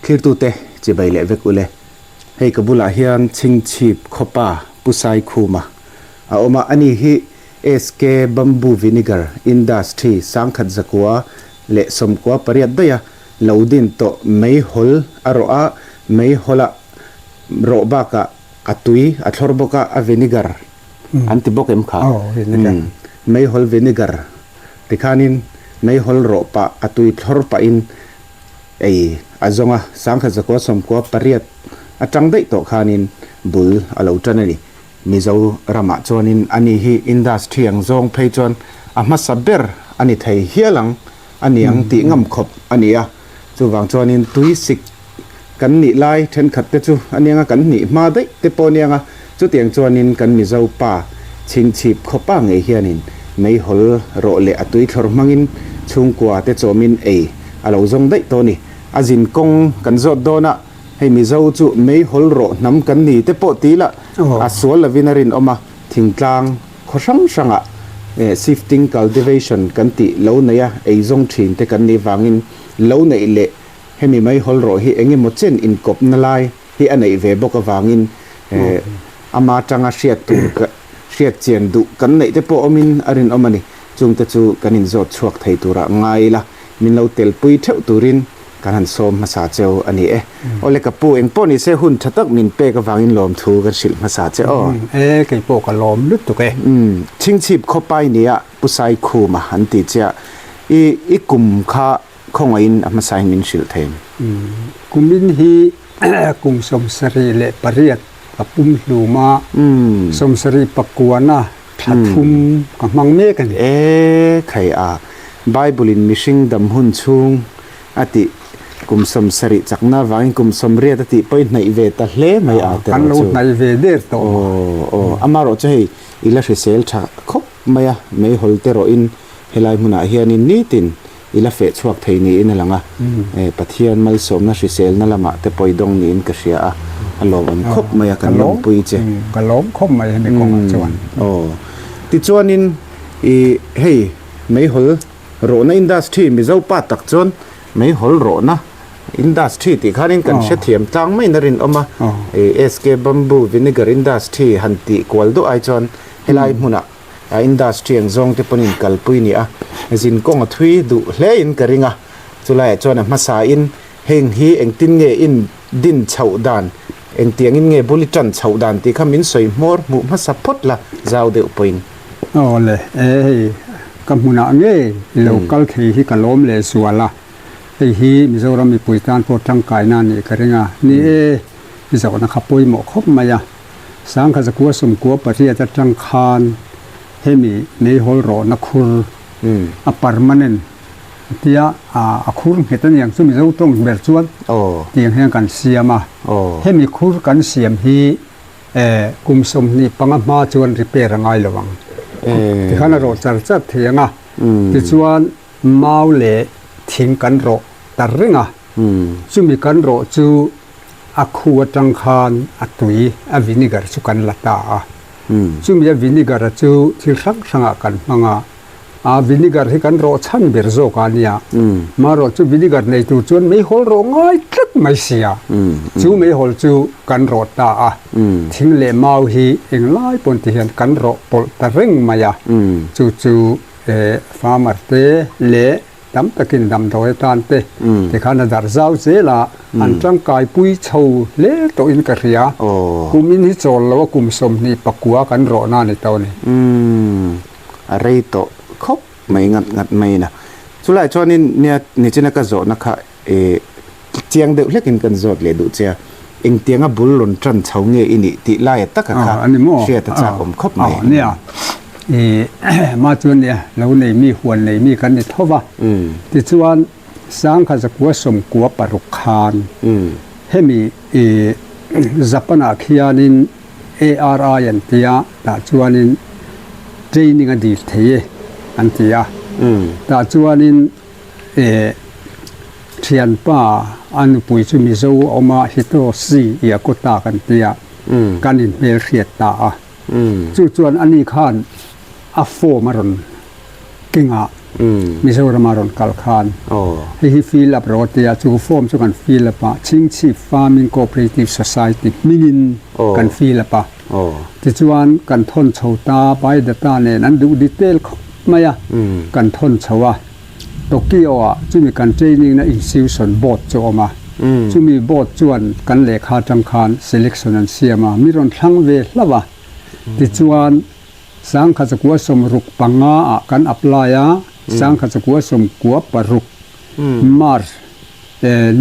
Thlirtute chibai leh vek ule. Hei ka bulah hian Chhingchhip khawpa Pu Saikhuma a awm a, ani hi SK Bamboo Vinegar Industry 1998 daiha lo din tawh meihawl a rawh a, meihawla rawh bakah a tui a thlawr bawk a, a vinegar an ti bawk em kha? Meihawl vinegar tikhanin meihawl rawh pah a tui thlawr pahin ei a zawng a, 1998 atang daih tawh khanin bul a lo tan a ni. Mizo ramah chuanin ani hi industry ang zawng phei chuan a hmasa ber a ni thei hial ang a ni ang tih ngam khawp a ni a. Chuvang chuanin tui sik kan nih lai thenkhat te chu a niang a, kan nih hma daih te pawh a niang a. Chutiang chuanin kan Mizo pa chhingchhip khawpa ngei hianin meihawl rawh leh a tuithlawr hmangin chhungkua te chawmin ei a lo zawng daih tawh a ni. A zin kawng kan zawt dawn a. Hei Mizo chu meihawl rawh hnam kan ni te pawh ti la, a sual lovin a rinawm a, thingtlang khaw hrang hrangah shifting cultivation kan tih lo nei a, eizawng thin te kan nih vangin lo neih leh hemi meihawl rawh hi eng emaw chen inkawpna lai hi a neih ve bawk avangin ama tanga hriat tur hriat chian duh kan neih te pawh awmin a rinawm a ni. Chungte chu kan inzawt chhuak thei turah ngai ila, min lo telpui theuh turin Kan han sawm hmasa cheu a ni e. Awle ka pu, eng pawh ni se hun tha tak min pek avangin lawmthu kan hrilh hmasa che aw. E, kei pawh ka lawm lutuk e. Umm, Chhingchhip khawpai nia Pu Saikhuma an ti che a, i i kum kha khawngaihin a hmasain min hrilh thei ang. Umm, kumin hi kum 78 ka pum hlum a, 79 a thla thum ka hmang mek a ni. E, khai a, Bible-in mihring dam hun chhung A tih, kum 70 chakna avangin kum 80 a tih pawhin hnaih ve ta hle mai a tiraw chu. Kan lo hnaih ve der tawh maw? Aw, aw, amarawh chu hei i la hrisel tha khawp mai a, meihawl te rawhin helai hmunah hianin nitin i la feh chhuak thei niin a lang a, Pathian malsawmna hriselna lamah te pawh i dawng niin ka hria a, a lawmawm khawp mai a, kan lawmpui che. Ka lawm khawp mai hemi kawngah chuan. Aw, tichuanin i hei meihawl Rawhna industry Mizo pa tak chuan meihawl rawhna industry tih khanin kan hrethiam tlang maiin a rinawm a, SK Bamboo Vinegar Industry han tih kual duah ai chuan helai hmunah industry ang zawng te pawhin kalpui ni a, zin kawng a thui duh hlein ka ring a, chulaiah chuan a hmasain heng hi engtin nge in din chhoh dan, engtiangin nge bul i tan chhoh dan tih kha min sawi hmawr hmuh hmasa phawt la zau deuh pawhin. Aw le, e hei ka hmunah nge i lo kal thei hi ka lawm leh zual a, hei hi Mizoram mipui tan pawh tangkaina a nih ka ring a, ni e, i zawhna kha pawimawh khawp mai a, 1998 atang khan hemi meihawl rawhna khur a permanent Tia a khur nghet a niang chu Mizo tawng ber chuan tiang hian kan siam a. Hemi khur kan siam hi kum 25 hma chuan repair a ngai lo ang. Tikhan a rawh char char thei ang a. Tichuan mau leh thing kan rawh ta reng a. Chumi kan rawh chu a khu atang khan a tui a vinegar chu kan la ta a. Chumi a vinegar chu thil hrang hrangah kan hmang a. A vinegar hi kan rawh chhan ber zawk a nia. Marawh chu vinegar nei tur chuan meihawl rawh ngai tlat mai sia. Chu meihawl chu kan rawh ta a. Thing leh mau hi englai pawn ti hian kan rawh pawlh ta reng mai a. Chu chu farmer te leh tam takin damdawi atan te tikhan a darh zau zel a, an tangkai pui chho hle tawhin ka hria. Kumin hi chawl lo a kum 29 kan rawhna a ni tawh a ni. A rei tawh khawp mai ngat ngat mai in a. Chulai chuanin nia nichina ka zawhna kha i chiang deuh hlekin kan zawt leh duh che a, engtianga bul rawn tan chho nge i nih tih laia taka kha hriat a chak awm khawp mai. Nia, i mah chuan nia lo nei mi huan nei mi kan ni tho va, tichuan 1996 khan hemi i Japan-ah khianin ARI an ti a, tah chuanin training a dil thei e an ti a. Tah chuanin eh thianpa a nupui chu Mizo a awm a, Hitoshi Yakota kan ti a, kan inhmelhriat ta a. Chu chuan ani khan a form a rawn keng a. Mizorama rawn kal khan hei hi fill up rawh a tia, chu form chu kan fill up a, Chhingchhip Farming Cooperative Society hmingin kan fill up a. Tichuan kan thawn chho ta, biodata nen an duh detail khawp mai a, kan thawn chho a. Tokyo ah chumi kan training na institution board chu a awm a, chumi board chuan kan lehkha atang khan selection an siam a, mi rawn thlang ve hlauh a. Tichuan 1965 ah kan apply a, 1996 March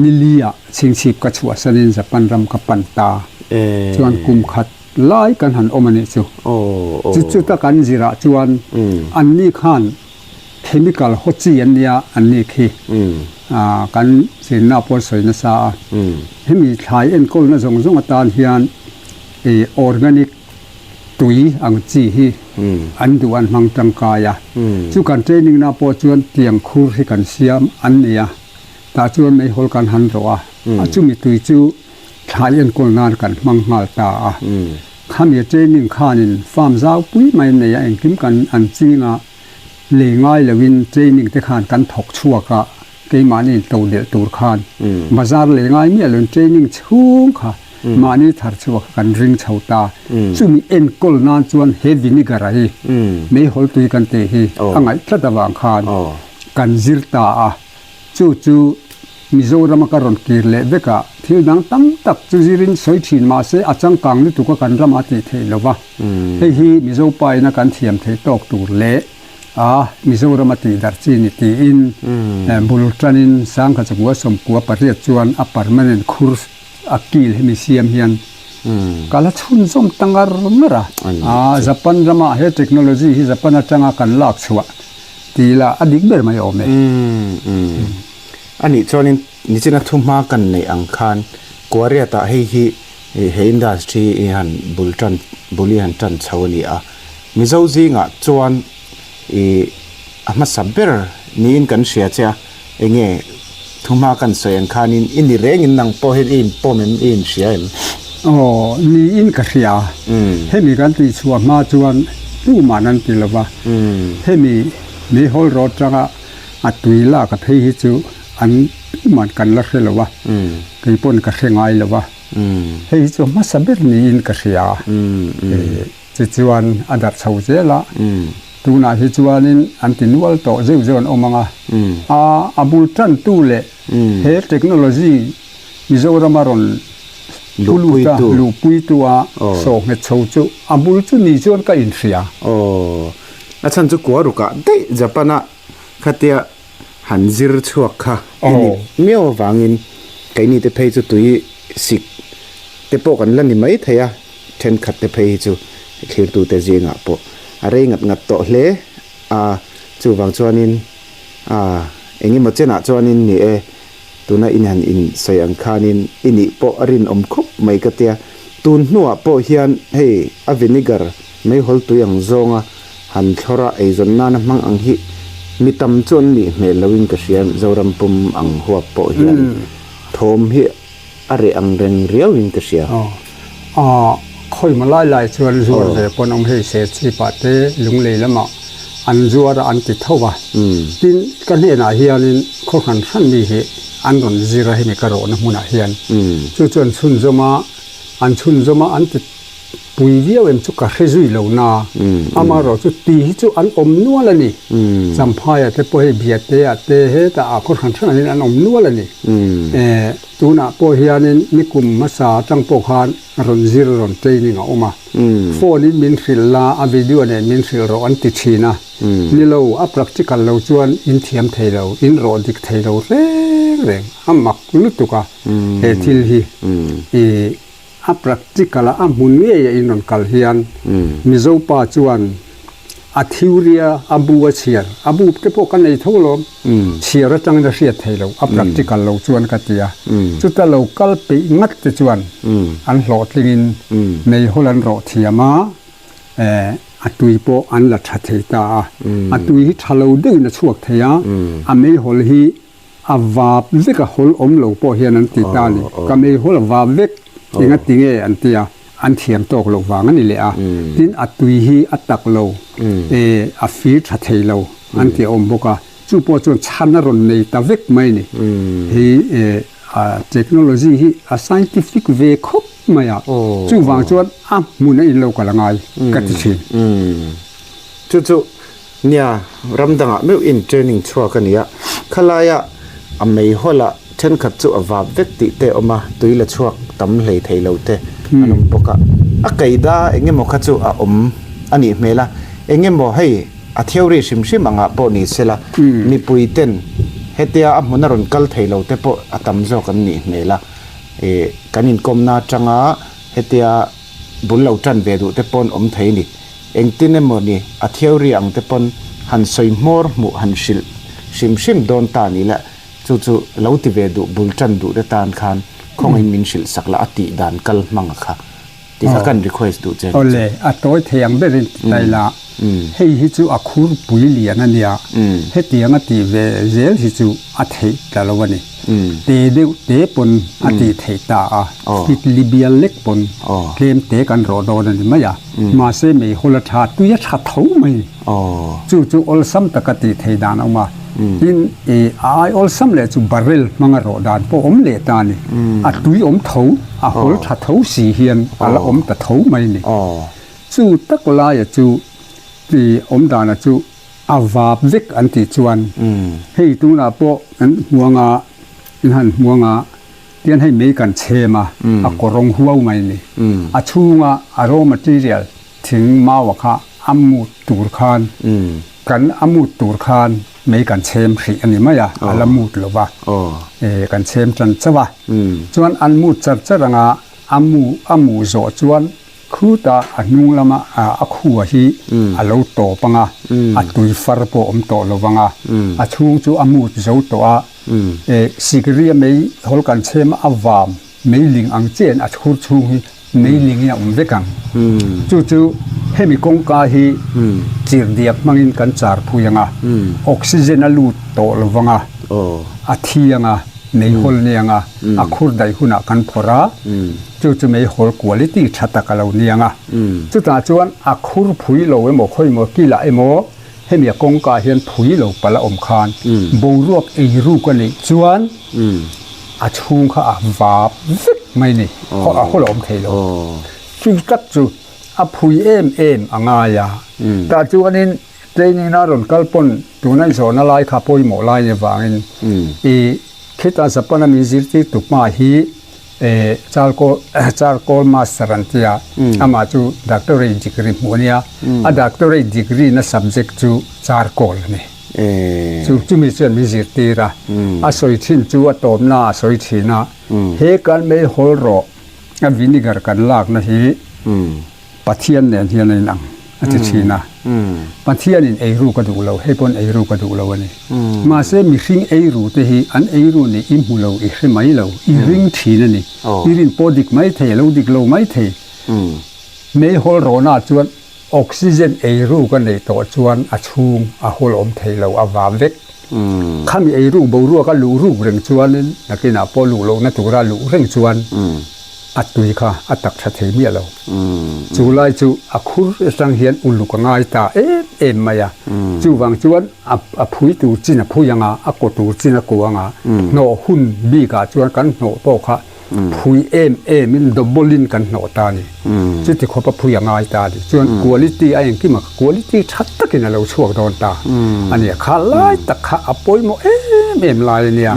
nili ah chhingchhip ka chhuahsanin Japan ram ka pan ta. Chuan kum khat lai kan han awm a nih chu. Chu chuta kan zirah chuan anni khan Chemical haw chi an nia an ni khi kan zirna pawh sawi nasa a. Hemi thlai enkawlna zawng zawng atan hian organic tui ang chi hi an duh an hmang tangkai a. Chu kan training na pawh chuan tiang khur hi kan siam an ni a. Tah chuan meihawl kan han rawh a. A chumi tui chu thlai enkawl nan kan hmang nghal ta a. Khami training khanin farm zau pui mai nei a engkim kan an ching a. Lei ngai loin training te khan kan thawk chhuak a, keimahni in to delh tur khan bazar lei ngai miah loin training chhung kha mahni thar chhuak kha kan ring chho ta. Chumi enkawl nan chuan he vinegar a hi meihawl tui kan tih hi a ngaih tlat avang khan kan zir ta a. Chu chu Mizorama ka rawn kir leh vek a, thil dang tam tak chu zirin sawi thin mah se a changkang lutuk a kan ramah a tih theih lo va. Hei hi Mizo paina kan thiam theih tawk tur leh a Mizorama tih darh chi ni tiin bul tanin 1998 chuan a permanent khur a kil hemi siam hian ka la chhunzawm ta ngar ngar a. Japan rama he technology hi Japan atanga kan lak chhuah tih lah a dik ber mai awm e. A nih chuanin nichina thu hma kan neih ang khan Kuariatah hei hi he industry hi han bul tan bul hi han tan chho a ni a. Mizo zingah chuan ih a hmasa ber niin kan hria che a, enge thu hma kan sawi ang khanin i ni rengin nang pawh hian i inpawm em i inhria em? Aw, niin ka hria. Hemi kan tihchhuah hma chuan tuman an ti lova, hemi meihawl rawt tanga A tui lak a phei hi chu an tuman kan la hre lo a, kei pawn ka hre ngai lo a, hei hi chu hmasa ber niin ka hria a, chi chuan a darh chho zel a, tunah hi chuanin an ti nual tawh zeuh zeuh an awm ang a, a a bul tantu leh he technology Mizorama rawn luhpui a luhpuitu a sawh nghet chho chu a bul chu ni chuan ka inhria. Aw, a chhan chu Kuarukah daih Japan-a Khatia han zir chhuak kha i ni miau avangin keini te phei chu tui sik te pawh kan la ni mai thei a, thenkhat te phei hi chu thlirtute zingah pawh a rei ngat ngat tawh hle a, chuvang chuanin a engemaw chenah chuanin ni e, tuna in han insawi ang khanin i nih pawh a rinawm khawp mai ka tia, tun hnuah pawh hian hei a vinegar Meihawl tui ang zawnga han thlawr a eizawn nana hmang ang hi mi tam chu an nih hmel loin ka hria, Zoram pum ang huap pawh hian thawm hi a reh ang reng riauin ka hria. Aw, khawimaw lai lai chuan zuar ve pawn awm hei se chhipah te lunglei lamah an zuar a an ti tho va, tin ka hnenah hianin khaw hran hran mi hi an rawn zir a hemi ka rawhna hmunah hian chu chuan chhunzawm a an chhunzawm a an ti Pui viau em chu ka hre zui lo na, amaherawh chu ti hi chu an awm nual a ni. Champhaia te pawh hei Biatea te hetah ah khaw hran hran ah hian an awm nual a ni. Tunah pawh hianin nikum hmasa atang pawh khan rawn zir rawn training a awm a. Phone in min hrilh la, a video nen min hrilh rawh an ti thin a. Ni lo, a practical lo chuan in thiam thei lo, in rawh dik thei lo reng reng a mak lutuk a he thil hi. A practical a a hmun ngei a in rawn kal hian Mizo pa chuan a theory a a bu a chhiar, a bu te pawh ka nei tho lawm, chhiar atangin a hriat thei lo, a practical lo chuan ka ti a. Chuta lo kal peih ngat te chuan an hlawhtlingin meihawl an rawh thiam a, a tui pawh an la tha thei ta a. A tui hi tha lo deuhin a chhuak thei a, a meihawl hi A vap vek a hawl awm lo pawh hian an ti ta a ni. Ka mei hawl a vap vek, enga ti nge an ti a, an thiam tawk loh vang a ni leh a. Tin, a tui hi a tak lo, e, a fir tha thei lo. an tih a awm bawk a, chu pawh chuan chhan a rawn nei ta vek mai a ni. Hei technology hi a scientific ve khawp mai a, chuvang chuan a hmun a in lo kal a ngai ka ti thin. Chu chu Nia, ram dangah meuh in training chhuak a nia. Khalaia a meihawlah thenkhat chu a vap vek tih te a awm a, tui la chhuak tam hlei thei lo te an awm bawk a. A kaida eng emaw kha chu a awm a nih hmel a, eng emaw hei a theory hrim hrim angah pawh ni sela, mipui ten hetia a hmun a rawn kal thei lo te pawh a tam zawk an nih hmel a. Ih, kan inkawmna atanga hetia bul lo tan ve duh te paw'n awm thei a ni. Engtin emaw ni a theory ang te pawn han sawi hmawr hmuh han hrilh hrim hrim dawn ta ni le, chu chu lo ti ve duh bul tan duh te tan khan khawngin min hrilh sak la a tih dan kal hmang a kha ti kha kan request duh che a ni chu. Awle, a tawi thei ang berin ti ta ila, hei hi chu a khur pui lian a nia, hetiang a tih ve zel hi chu a theih ta lo a ni. Te deuh te pawn a tih theih ta a, fitli bial lek pawn tlem te kan rawh dawn a ni mai a. Mahse meihawl a tha, tui a tha tho mai. Chu chu awlsam taka tih theih dan a awm a. Tin, i a ai awlsam leh chu barrel hmanga rawh dan pawh awm leh ta a ni. A tui awm tho, a hawl tha tho si hian a la awm ta tho mai a ni. Chu tak laia chu i awm dana chu a vap vek an tih chuan hei tunah pawh kan hmuang a, in han hmuang a. Tian hei mei kan chhem a, a kawrawng huau mai a ni. A chhunga a raw material thing maua kha a mut tur khan kan a mut tur khan mei kan chhem hrih a ni mai a, a la mut lo va, kan chhem tan chauh a. Chuan an mut char char anga a mu a mu zawh chuan khutah a hnung lama a khua hi a lo tawp anga, a tui far pawh awm tawh lo vang a, a chhung chu a mut zo tawh a. Sikria mei hawl kan chhem a vam meiling ang chiahin a chhur chhung hi meiling in a awm vek ang. Chu chu hemi kawngka hi chirhdiak hmangin kan char phui ang a, oxygen a lut tawh lo vang a, a thi ang a, meihawl ni ang a, a khur daih hunah kan phawrh a, chu chu meihawl quality tha tak a lo ni ang a. Chutah chuan a khur phui lo emaw khawimaw kilah emaw, Hemi a kawngka hian phui lo palh a awm khan boruak ei ruk a neih chuan a chhung kha a vap vek mai ni, a haw la awm thei lo. Chu tak chu a phui em em a ngai a. Tah chuanin training na rawn kal pawn tuna i zawhna lai kha pawimawh lai ni vangin i khita Japan a min zirtir tu hma hi Charcoal charcoal master an ti a, amah chu doctorate degree hmuh a nia, a doctorate degree na subject chu charcoal a ni. Chu chumi chuan min zirtir a, a sawi thin chu a tawpna a sawi thin a, he kan meihawl rawh a vinegar kan lakna hi Pathian nen hian a inang a ti thin a. Pathianin eiru ka duh lo, hei pawn eiru ka duh lo a ni. Mahse mihring eiru te hi an eiru nih i hmu lo, i hre mai lo, i ring thin a ni. I rin pawh dik mai thei, a lo dik lo mai thei. Meihawl rawhnaah chuan oxygen eiru ka neih tawh chuan a chhung a hawl awm thei lo, a va vek. Khami eiru boruak a luh ruk reng chuanin nakinah pawh luh lohna tura luh reng chuan A tui kha a tak tha thei miah lo. Chu lai chu a khur atang hian uluk a ngai ta em em mai a. Chuvang chuan a phui tur chin a phui ang a, a kaw tur chin a kaw ang a. Hnawh hun bikah chuan kan hnawh pawh kha phui em em in double in kan hnawh ta a ni. Chuti khawp a phui a ngai ta a ni. Chuan quality a engkim a quality tha takin a lo chhuak dawn ta a ni. Kha lai tak kha a pawimawh em em lai a nia.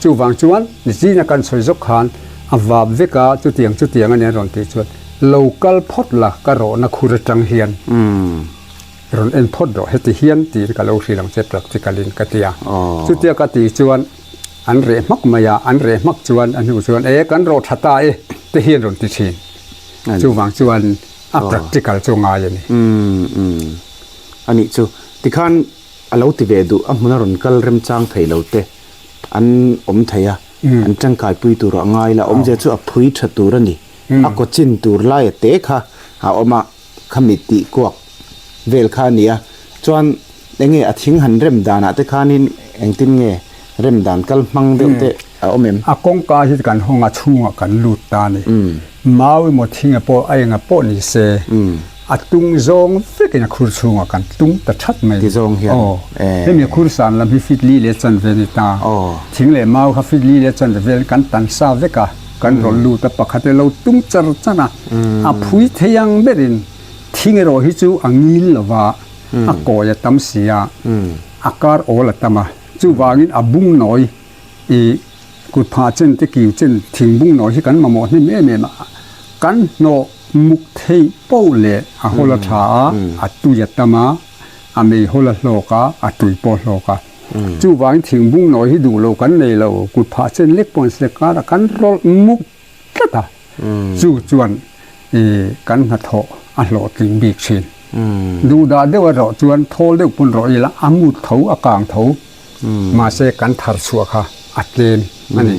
Chuvang chuan zina kan sawi zawk khan a vap vek a, chutiang chutiang a nia rawn tih chuan lo kal phawt la ka rawhna khur atang hian rawn en phawt rawh heti hian tiin ka lo hrilh ang che practical in ka ti a. Chutia ka tih chuan an reh hmak mai a, an reh hmak chuan a hnu chuan e kan rawh tha ta e te hian rawn ti thin. Chuvang chuan a practical chu ngai a ni. Anih chu tikhan a lo ti ve duh a hmun a rawn kal remchang thei lo te. An awm thei a, an tangkaipui tur a ngai la, awmzia chu a phui tha tur a ni. A kaw chin tur laia te kha a awm a, khami tih kuak vel kha a ni a. Chuan enge a thing han rem danah te khanin engtin nge rem dan kal hmang deuh te a awm em? A kawngka hi kan hawng a chhungah kan lut ta a ni. Mau emaw thinga pawh a enga pawh ni se. A tung zawng vekin a khur chhungah kan tung ta that mai. Ti zawng hian. Aw. Hemi a khur san lam hi feet li leh chanve a ni ta. Thing leh mau kha feet li leh chanve vel kan tan sa vek a, kan rawn lut a, pakhat e lo tung char chan a, a phui thei ang berin thing erawh hi chu a ngil lo va, a kawi a tam si a, a kar awl a tam a, chuvangin a bung nawi i kut phah chen te kiu chen thing bung nawi hi kan mamawh hnem em em a, kan hnawh Muk theih poh leh a hawl a tha a, a tui a tam a, a mei hawl a hlawk a, a tui pawh a hlawk a. Chuvangin thingbung nawi hi duh lo kan nei lo, kut phah chen lek pawh an sek karah kan rawlh muk tlat a, chu chuan kan hnathawh a hlawhtling bik thin. Duhdah deuh a rawh chuan thawl deuh pawn rawh ila a mut tho, a kang tho, mahse kan thar chhuah kha a tlem a ni.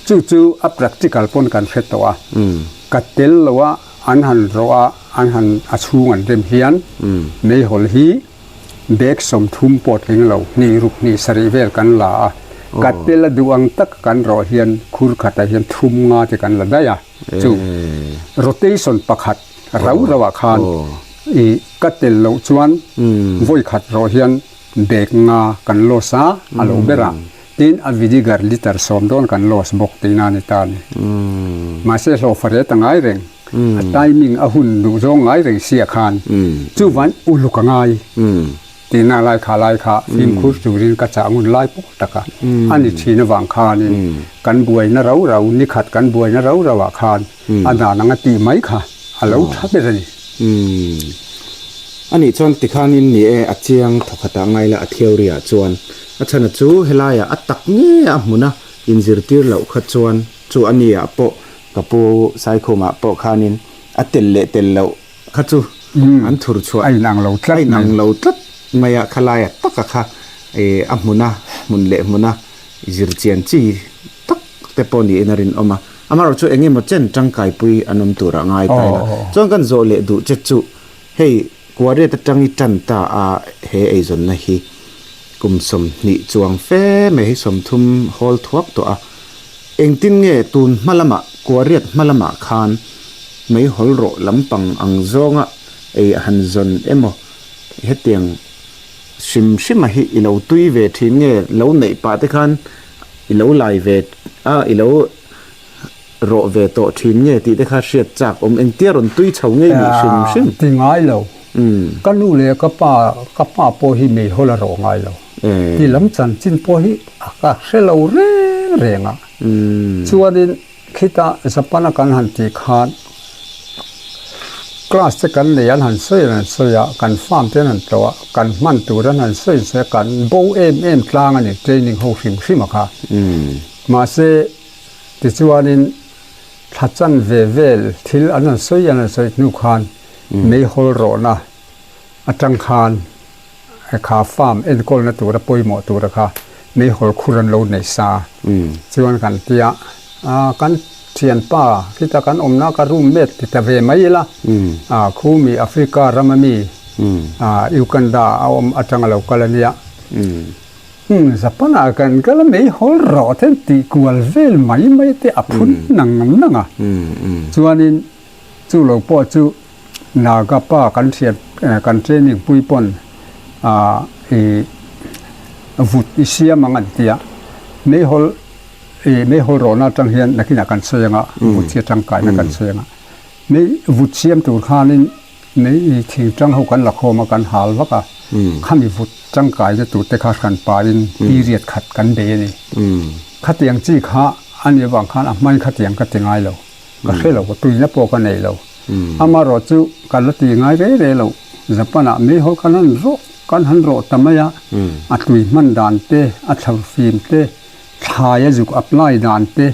Chu chu a practical pawn kan hre tawh a. Ka tel lo a, an han rawh a, an han a chhung an rem hian meihawl hi bag 30 pawh tling lo, hnih ruk hnih sarih vel kan la a. Ka tel a duh ang taka kan rawh hian khur khatah hian thum nga te kan la daih a. Chu rotation pakhat rau rauah khan i ka tel loh chuan vawi khat rawh hian bag nga kan loss a, a lo ber a. Tin, a vinegar litre 10 dawn kan loss bawk tihna a ni ta a ni. Mahse, hlawhfa ret a ngai reng, a timing a hun duh zawng ngai reng sia khan chuvan uluk a ngai tihna lai kha lai kha fimkhur turin ka chah ngun lai pawh tak a, a ni thin avang khanin kan buaina rau rau, nikhat kan buaina rau rau ah khan a dan anga tih mai kha a lo tha ber a ni. A nih chuan tikhanin ni e, a chiang thawkhatah ngai la a theory ah chuan A chhana chu helaiah a tak nge a hmuna inzirtir loh kha chuan chu a niah pawh ka pu Saikhumah pawh khanin a tel leh tel loh kha chu an thur chhuah a inang lo tlat a inang lo tlat mai a, khalaia taka kha a hmuna hmun leh hmuna zirchian chi tak te pawh niin a rinawm a. Amaherawh chu eng emaw chen tangkaipui an awm turah ngai ta ila. Chuan kan zawh leh duh che chu hei Kuariat atang i tan ta a he eizawnna hi kum 20 chuang fe mai hi 30 hawl thuak tawh a. Engtin nge tun hma lamah Kuariat hma lamah khan meihawl rawh lampang ang zawnga ei a han zawn emaw hetiang hrim hrima hi i lo tui ve thin nge lo neih pah te khan i lo lai ve a i lo Rawh ve tawh thin nge tih te kha hriat chak awm engtia rawn tui chho ngei nih hrim hrim. Ti ngai lo. Ka nu leh ka pa, ka pa pawh hi meihawl a rawh ngai lo. Ti lam chanchin pawh hi a ka hre lo reng reng a. Chuanin khita Japan a kan han tih khan class te kan nei an han sawi an han sawi a, kan farm te an han tlawh a, kan hman tur an han sawi an sawi a, kan bo em em tlang a ni training ho hrim hrim a kha. Mahse. Tichuanin thla chan ve vel thil an han sawi an han sawi hnu khan meihawl rawhna atang khan kha farm enkawlna tura pawimawh tura kha meihawl khur an lo nei sa chuan kan tia kan thianpa khita kan awmna ka roommate ti ta ve mai ila khumi Africa rama mi Uganda a awm atanga lo kal ania. Umm Japan ah kan kal a meihawl rawh te an tih kual vel mai mai te a phun nang nang a. Chuanin chu lo pawh chu Naga pa kan hriat kan training pui pawn ah i vut i siam ang an ti a. Meihawl i meihawl rawhna atang hian nakinah kan sawi ang a, vut hi a tangkaina kan sawi ang a. Mei vut siam tur khanin Mei i thing tang ho kan la khawm a, kan hal vak a, khami vut tangkaina tur te kha hran pahin period khat kan bei a ni. Khatiang chi kha a nih avang khan a hmain khatiang ka ti ngai lo, ka hre lo, tuina pawh ka nei lo. Amaherawh chu ka la ti ngai rei rei lo, Japan ah meihawl kan han rawh kan han rawh ta mai a, a tui hman dan te, a thlo fim te, thlai a zuk apply dan te,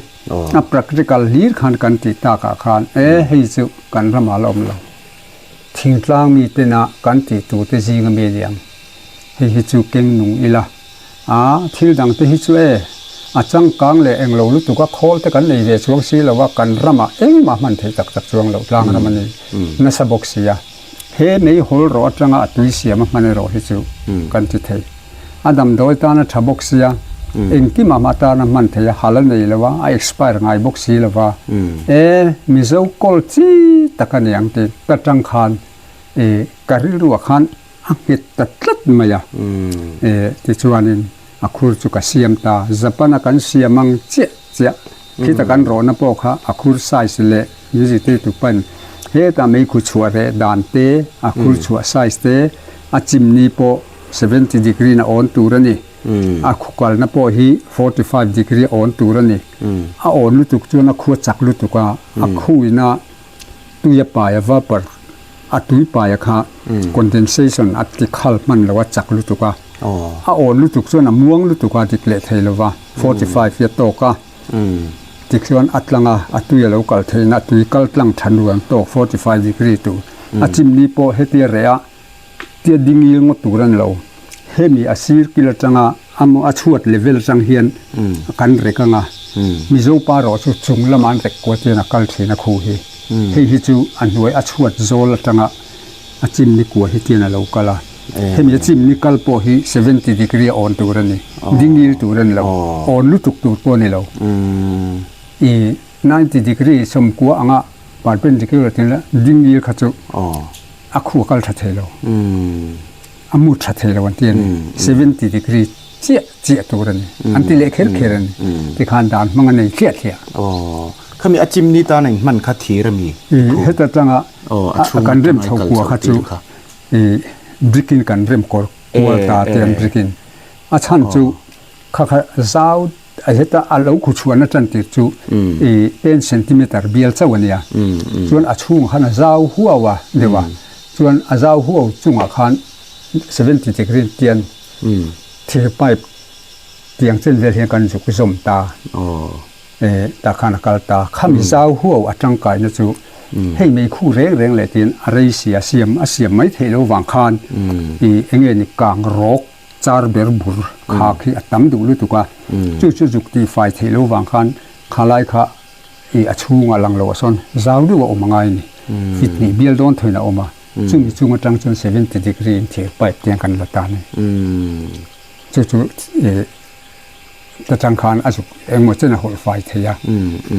a practical hlir khan kan tih takah khan e hei chu kan ramah la awm lo. Thingtlang mi tena kan tih tur te zinga mi a ni ang. Hei hi chu keng nung ila a, thil dang te hi chu e a changkang leh englo lutuk a khawl te kan nei ve chuang si lo a, kan ramah engmah hman theih tak tak chuang lo tlang ram a ni nasa bawk si a. He meihawl rawh atanga a tui siam a hman erawh hi chu kan ti thei. A damdawi tan a tha bawk sia, engkim ah atan a hman thei a, hal a nei lo a, a expire ngai bawk si lo va, e Mizo kawl chi tak a ni ang tih ka tang khan Ka rilruah khan a nghet ta tlat mai a. Tichuanin a khur chu ka siam ta. Japan-a kan siam ang chiah chiah. Khita kan rawhna pawh kha a khur size leh min zirtirtu pain heta meikhu chhuah reh dan te, a khur chhuah size te, a chimni pawh 70 degree in a awn tur a ni. A khu kalna pawh hi 45 degree a awn tur a ni. A awn lutuk chuan a khu a chak lutuk a, a khuina tui a pai a vapor a tui pai a kha condensation a ti khal hman lo a chak lutuk a a awn lutuk chuan a muang lutuk a dik leh thei lo va 45 hi a tawk a tikchuan a tlang a a tui a lo kal theih na a tui kal tlang tha nuam tawk 45 degree tur a chimni pawh hetia reh a Tia ding il ngawt tur a ni lo. Hemi a sir kil atanga amaw a chhuat level atang hian kan rek anga Mizo pa rawh chu chung lama an rek kuat hian a kal thin a khu hi. Hei hi chu a hnuai a chhuat zawl atanga a chimni kua hi tian a lo kal a. Hemi a chimni kal pawh hi 70 degree a awn tur a ni. Ding il tur a ni lo. Awn lutuk tur pawh a ni lo. I 90 degree sawmkua anga perpendicular tin la ding il kha chu a khu a kal tha thei lo a mu tha thei lo an ti a ni 70 degree chiah chiah tur a ni an ti leh kher kher a ni tikhan dan hmang a nei thliah thliah khami a chimni tan a inhman kha thir a mi heta tanga kan rem chho kua kha chu brick in kan rem kawr kual ta te an brick in a chhan chu kha kha zau A heta a lo khu chhuahna tan tir chu i ten centimeter bial chauh a nia. Chuan a chhungah khan a zau huau a deuh a. Chuan a zau huau chungah khan 70 degree tian thir pipe tiang chen vel hian kan zuk zawm ta. Tah khan a kal ta. Khami zau huau a tangkaina chu hei meikhu reng reng leh tiin a rei si a siam a siam mai theih lo vang khan i enge ni kang rawk Char ber bur kha khi a tam duh lutuk a, chu chu zuk tih fai theih lo vang khan khalai kha i a chhungah lang loh ah sawn zau deuh a awm a ngai a ni. Fit hnih bial dawn thawin a awm a, chumi chung atang chuan 70 degree in thir pipe te kan la ta a ni. Chu chu i ta tang khan a zuk engmaw chen a hawlh fai thei a,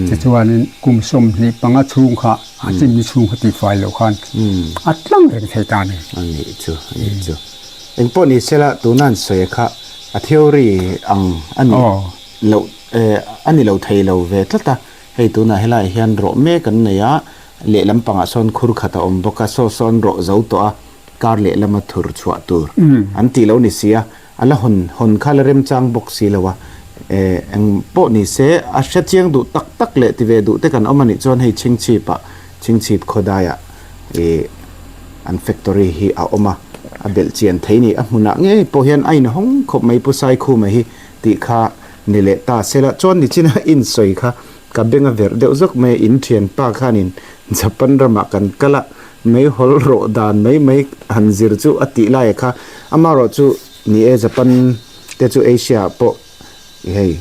tichuanin kum 25 chhung kha a chimni chhung kha tih fai loh khan a tlang reng thei ta a ni. A nih chu, a nih chu. Engpawh ni sela tuna an sawi kha a theory ang a nih loh a ni lo thei lo ve tlat a, hei tunah helaiah hian rawh mek an nei a, lehlam pangah sawn khur khat a awm bawk a, saw sawn rawh zo tawh a, kar lehlama thur chhuah tur an tih lo ni si a. A la hawn hawn kha la remchang bawk si lo a, eh eng pawh ni se a hre chiang duh tak tak leh ti ve duh te kan awm a nih chuan hei Chhingchhip ah Chhingchhip khawdai ah ih an factory hi a awm a, a belh chian thei ni. A hmunah ngei pawh hian a inhawng khawp mai Pu Saikhuma hi tih kha ni leh ta se la chuan nichina insawi kha ka beng a verh deuh zawk mai a, in thianpa khanin Japan ramah kan kal a, Meihawl rawh dan mai mai han zir chu a tih lai kha amaherawh chu ni e Japan te chu Asia ah pawh hei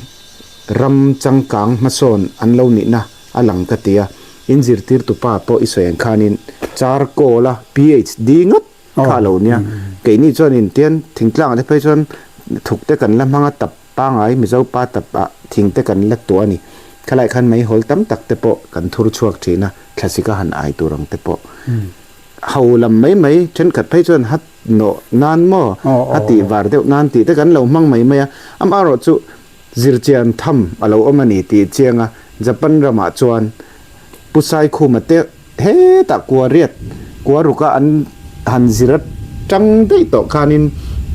ram changkang hmasawn an lo nihna a lang ka ti a, in zirtirtu pa pawh i sawi ang khanin charcoal a PHD ngawt kha a lo nia, keini chuanin tian thingtlang ah te phei chuan thuk te kan la hmang a tap Pangai Mizo pa tap ah thing te kan la tuah a ni. Khalai khan meihawl tam tak te pawh kan thur chhuak thin a, thlasik a han ai tur ang te pawh. Ho lam mai mai thenkhat phei chuan hat nawh nan maw, a tih var deuh nan tih te kan lo hmang mai mai a. Amaherawh chu zirchian tham a lo awm a ni tih chiang a, Japan ramah chuan Pu Saikhuma te Hetah kua riat kua ruka an han zir atang daih tawh khanin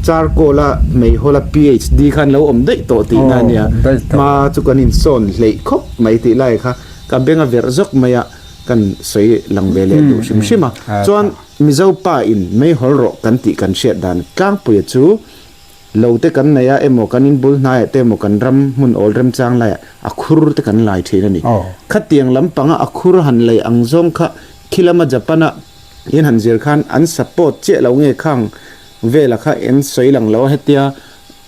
charcoal a meihawl a PHD khan lo awm daih tawh tihna a nia. Hma chu kan insawn hleih khawp mai tih lai kha ka beng a verh zawk mai a, kan sawi lang ve leh duh hrim hrim a. Chuan Mizo pa in meihawl rawh kan tih kan hriat dan tlangpuia chu Lo te kan nei a emaw kan inbul hnaiah te emaw kan ram hmun awl remchang laiah a khur te kan lai thin a ni. Khatiang lampanga a khur han lei ang zawng kha khilama Japan-a in han zir khan an support chiah lo nge khang vela kha en sawi lang lo a hetia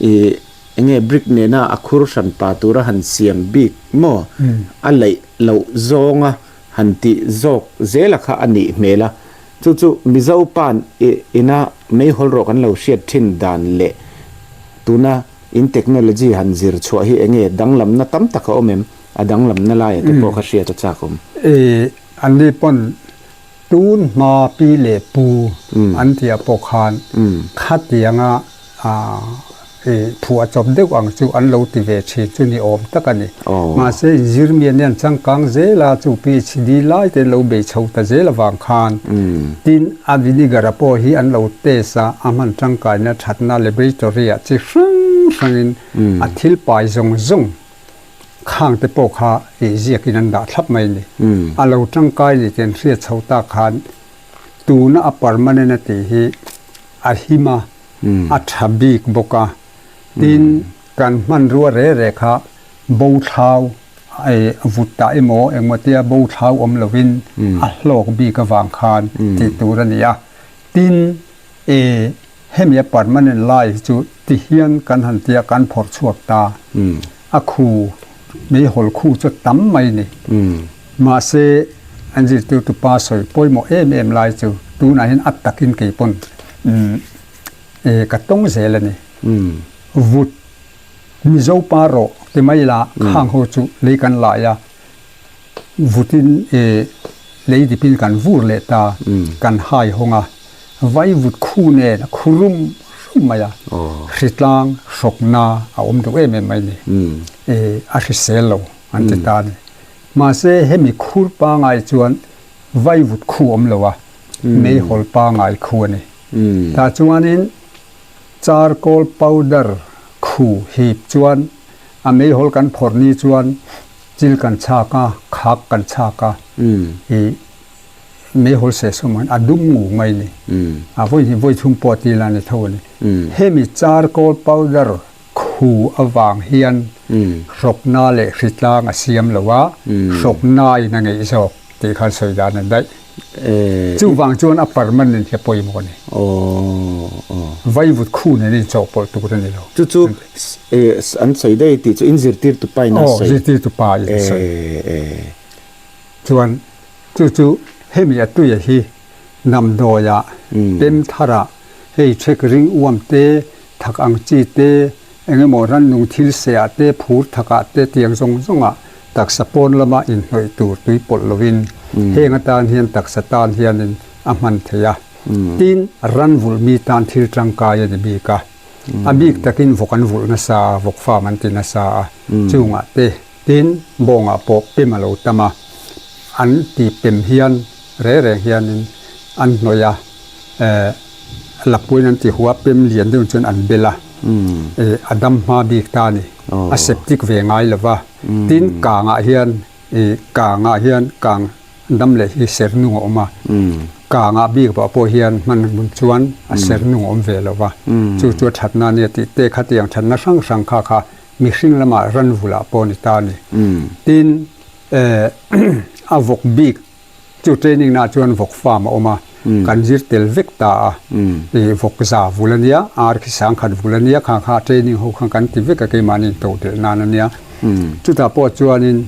ih enge brick nena a khur hran pa tura han siam bik maw a laih loh zawnga han tih zawk zela kha a nih hmel a. Chu chu Mizo pa'n i ina meihawl rawh kan lo hriat thin dan leh tuna in technology han zir chhuah hi enge danglamna tam tak a awm em? A danglamna laiah te pawh kha hriat a chak awm. I anni pawn Tun hma pi leh pu an tih ah pawh khan khatianga phuah chawp deuh ang chu an lo ti ve thin chu ni awm tak a ni. Mahse inzirmi an hian changkang zel a, chu PhD lai te an lo bei chho ta zel avang khan tin a vinegar a pawh hi an lo test a, a hman tangkaina thatna laboratory ah chi hrang hrangin a thil pai zawng zawng khang te pawh kha ziakin an dah thlap mai a ni. A lo tangkai ni tih an hriat chho tak khan tuna a permanent a tih hi a him a, a tha bik bawk a. Tin, kan hmanrua re re kha bo thlau vut tah emaw engmaw tia bo thlau awm lovin a hlawk bik avang khan tih tur a ni a. Tin, hemi a permanent lai hi chu ti hian kan han tia kan phawrh chhuak ta. A khu, meihawl khu chu tam mai a ni. Mahse, an zirtirtu pa sawi pawimawh em em lai chu tunah hian a takin kei pawn ka tawng zel a ni. Vut Mizo pa rawh ti mai la khang ho chu lei kan lai a, vutin lei dipin kan vur leh ta, kan hai hawng a, vai vut khu nen a khu rum rum mai a, hritlang hrawkna a awm duh em em mai a ni. A hrisel lo an ti ta a ni. Mahse hemi khur pangai chuan vaivut khu awm lo a, meihawl pangai khu a ni. Tah chuanin charcoal powder khu hip chuan a meihawl kan phawrh ni chuan chil kan chhak a, khak kan chhak a, ih meihawl seh sawm ang a dum ngu mai a ni. A vawi hnih vawi thum pawh ti la ni tho a ni. Hemi charcoal powder Khu avang hian hrawkna leh hritlang a siam lo a, hrawknain a ngeih zawk tih khan sawi dan a daih. Chuvang chuan a permanent hi a pawimawh a ni. Vaivut khu nen inchawhpawlh tur a ni lo. Chu chu an sawi daih tih chu in zirtirtu pa in a sawi. Aw, zirtirtu pa in a sawi. Chuan chu chu hemi a tuia hi Namdawiah, Pemtharah, hei ṭhek ring uam te, thak ang chi te, eng emaw rannung thil sehah te, phur thakah te tiang zawng zawngah taksa pawn lama inhnawih tur tui pawlh lovin heng atan hian taksa tan hianin a hman thei a. Tin, ran vulh mi tan thil tangkai a ni bik a. A bik takin vawk an vulh nasa a, vawk farm an ti nasa a, chungah te Tin, bawngah pawh pem a lo tam a, an ti pem hian reng reng hianin an hnawih a, eh, lapuiin an ti hua, pem lian deuh chuan an bel a, eh, a dam hma bik ta a ni, a septic ve ngai lo va. Tin, kangah hian, eh, kangah hian kang dam leh hi ser nung a awm a, kangah bik pah pawh hian hman hun chuan a ser nung a awm ve lo va, chu chu a thatna a nia tih te khatiang thatna hrang hrang kha kha Mihring lamah ranvulah pawh a ni ta a ni. Tin, a vawk bik chu training naah chuan vawk farm a awm a, kan zir tel vek ta a. Vawk za vul a nia, ar khi sangkhat vul a nia, kha kha training ho khan kan ti vek a, keimahni intodelh nan a nia. Chutah pawh chuanin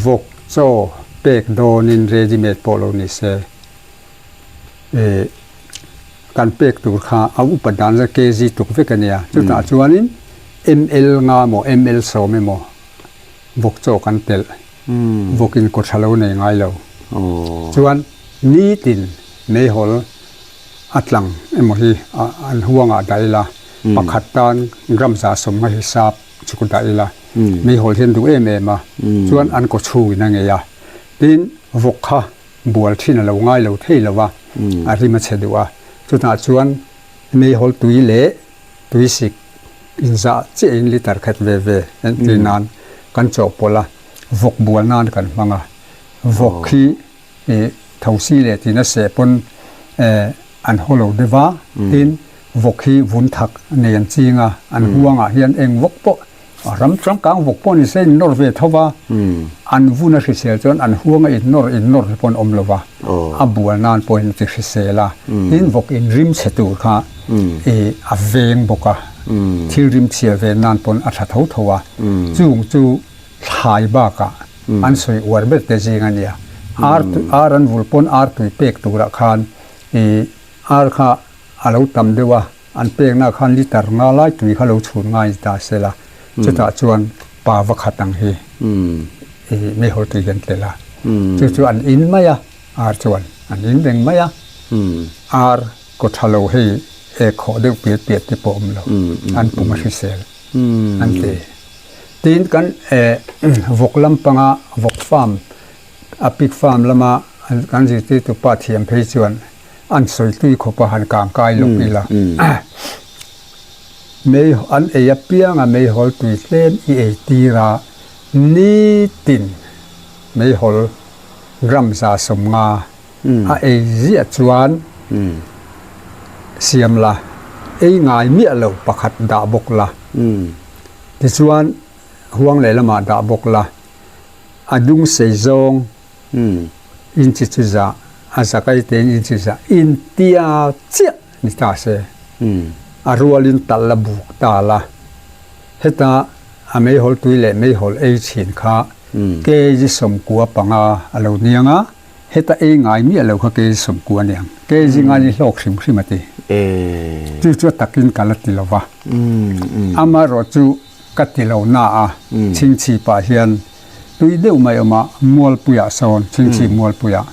vawk chaw pek dawnin ready made pawh lo ni se. Kan pek tur kha a upat dan zat kg tluk vek a nia. Chutah chuanin ml nga maw ml sawm emaw vawk chaw kan telh. Vawkin kaw tha lo nei ngai lo. Chuan nitin meihawl a tlang emaw hi an huangah dah ila, pakhat tan gram 150 nga hisap chu ka dah ila, meihawl hian duh em em a, chuan an kaw chhungin a ngei a. Tin, vawk kha bual thin a lo ngai lo thei lo va, a rim a chhe duh a. Chutah chuan meihawl tui leh tuisik inzah chiahin litre khat ve ve entir nan kan chawhpawlh a, vawk bual nan kan hmang a. Vawk hi thosi leh tina seh pawn an haw lo deuh va, tin vawk hi vun thak nei an ching a, an huangah hian eng vawk pawh Ram changkang vawk pawh ni se in nawr ve tho va, an vun a hrisel chuan an huang a in nawr in nawr te pawh an awm lo va, a bual nan pawhin a ti hrisel a, tin vawk in rim chhe tur kha i a veng bawk a, thil rim chhia ven nan pawn a tha tho tho a, chung chu thlai bakah an sawi uar ber te zing a nia, ar ar an vul pawn ar tui pek turah khan i ar kha a lo tam deuh a. An pekna khan litre nga lai tui kha lo chhun ngai ta se la, chutah chuan pa va khat ang hi i meihawl tui hian tel a, chu chu an in mai a ar chuan. an in reng mai a, ar kaw tha lo hei ek khawh deuh piat piat te pawh awm lo, an pum a hrisel an ti. Tin kan vawk lampanga vawk farm a pig farm lama kan zirtirtu pa thiam phei chuan an sawi tui khawp a han kang kai lawk ila. Mei an ei apianga meihawl tui tlem i ei tir a, nitin meihawl gram 150 a ei ziah chuan siam la, ei ngai miah lo pakhat dah bawk la. Tichuan huang lehlamah dah bawk la, a dung sei zawng inchi chu zah, a zakai tein inchi zah intia chiah ni ta se. A rualin talh la buk ta la, heta a meihawl tui leh meihawl ei thin kha kg 95 a lo niang a, heta ei ngai miah lo kha kg 90 a niang. Kg ngai ni hlawk hrim hrim a ti. Chu chu a takin ka la ti lo va. Amaherawh chu ka ti lo na a, chhingchhipah hian tui deuh mai awm a, Mualpuiah sawn, chhingchhip Mualpuiah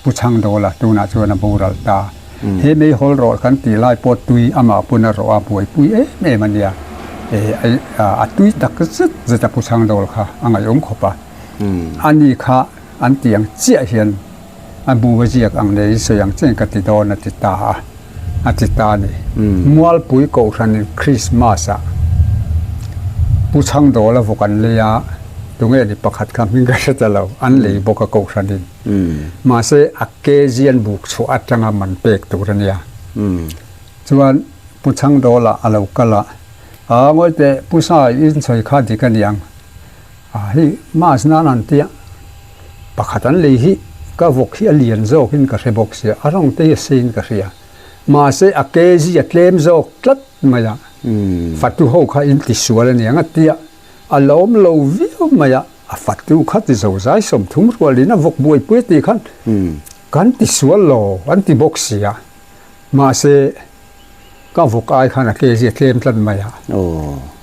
Pu Chhangdawla tunah chuan a boral ta. He meihawl rawh kan tih lai pawh tui amah pawn a rawh a buaipui em em a nia. A tui tak zet zet a Pu Chhangdawl kha a ngaihawm khawp a. Ani kha an tih ang chiah hian a bu a ziak ang nei in sawi ang chiah in ka ti dawn a ti ta a, a ti ta a ni. Mualpui Kohhranin Krismas ah Pu Chhangdawla vawk an lei a, tunge ni pakhat kha hming ka hre ta lo, an lei bawk a Kohhranin. Mahse a kg an buk chhuah atanga man pek tur a nia. Chuan Pu Chhangdawla a lo kal a, Aa ngawi teh Pu Sai in sawi kha dik a niang. A hei mass nan an tia pakhat an lei hi ka vawk hi a lian zawk in ka hre bawk sia a rawng te hi a sei in ka hria mahse a kg a tlem zawk tlat mai a fatu ho kha in ti sual a niang a tia a la awm lo viau mai a a fatu kha ti zo zai 30 rual in a vawk buaipui a tih khan kan ti sual lo an ti bawk sia mahse Ka vawk ai khan a ke zia tlem tlat mai a,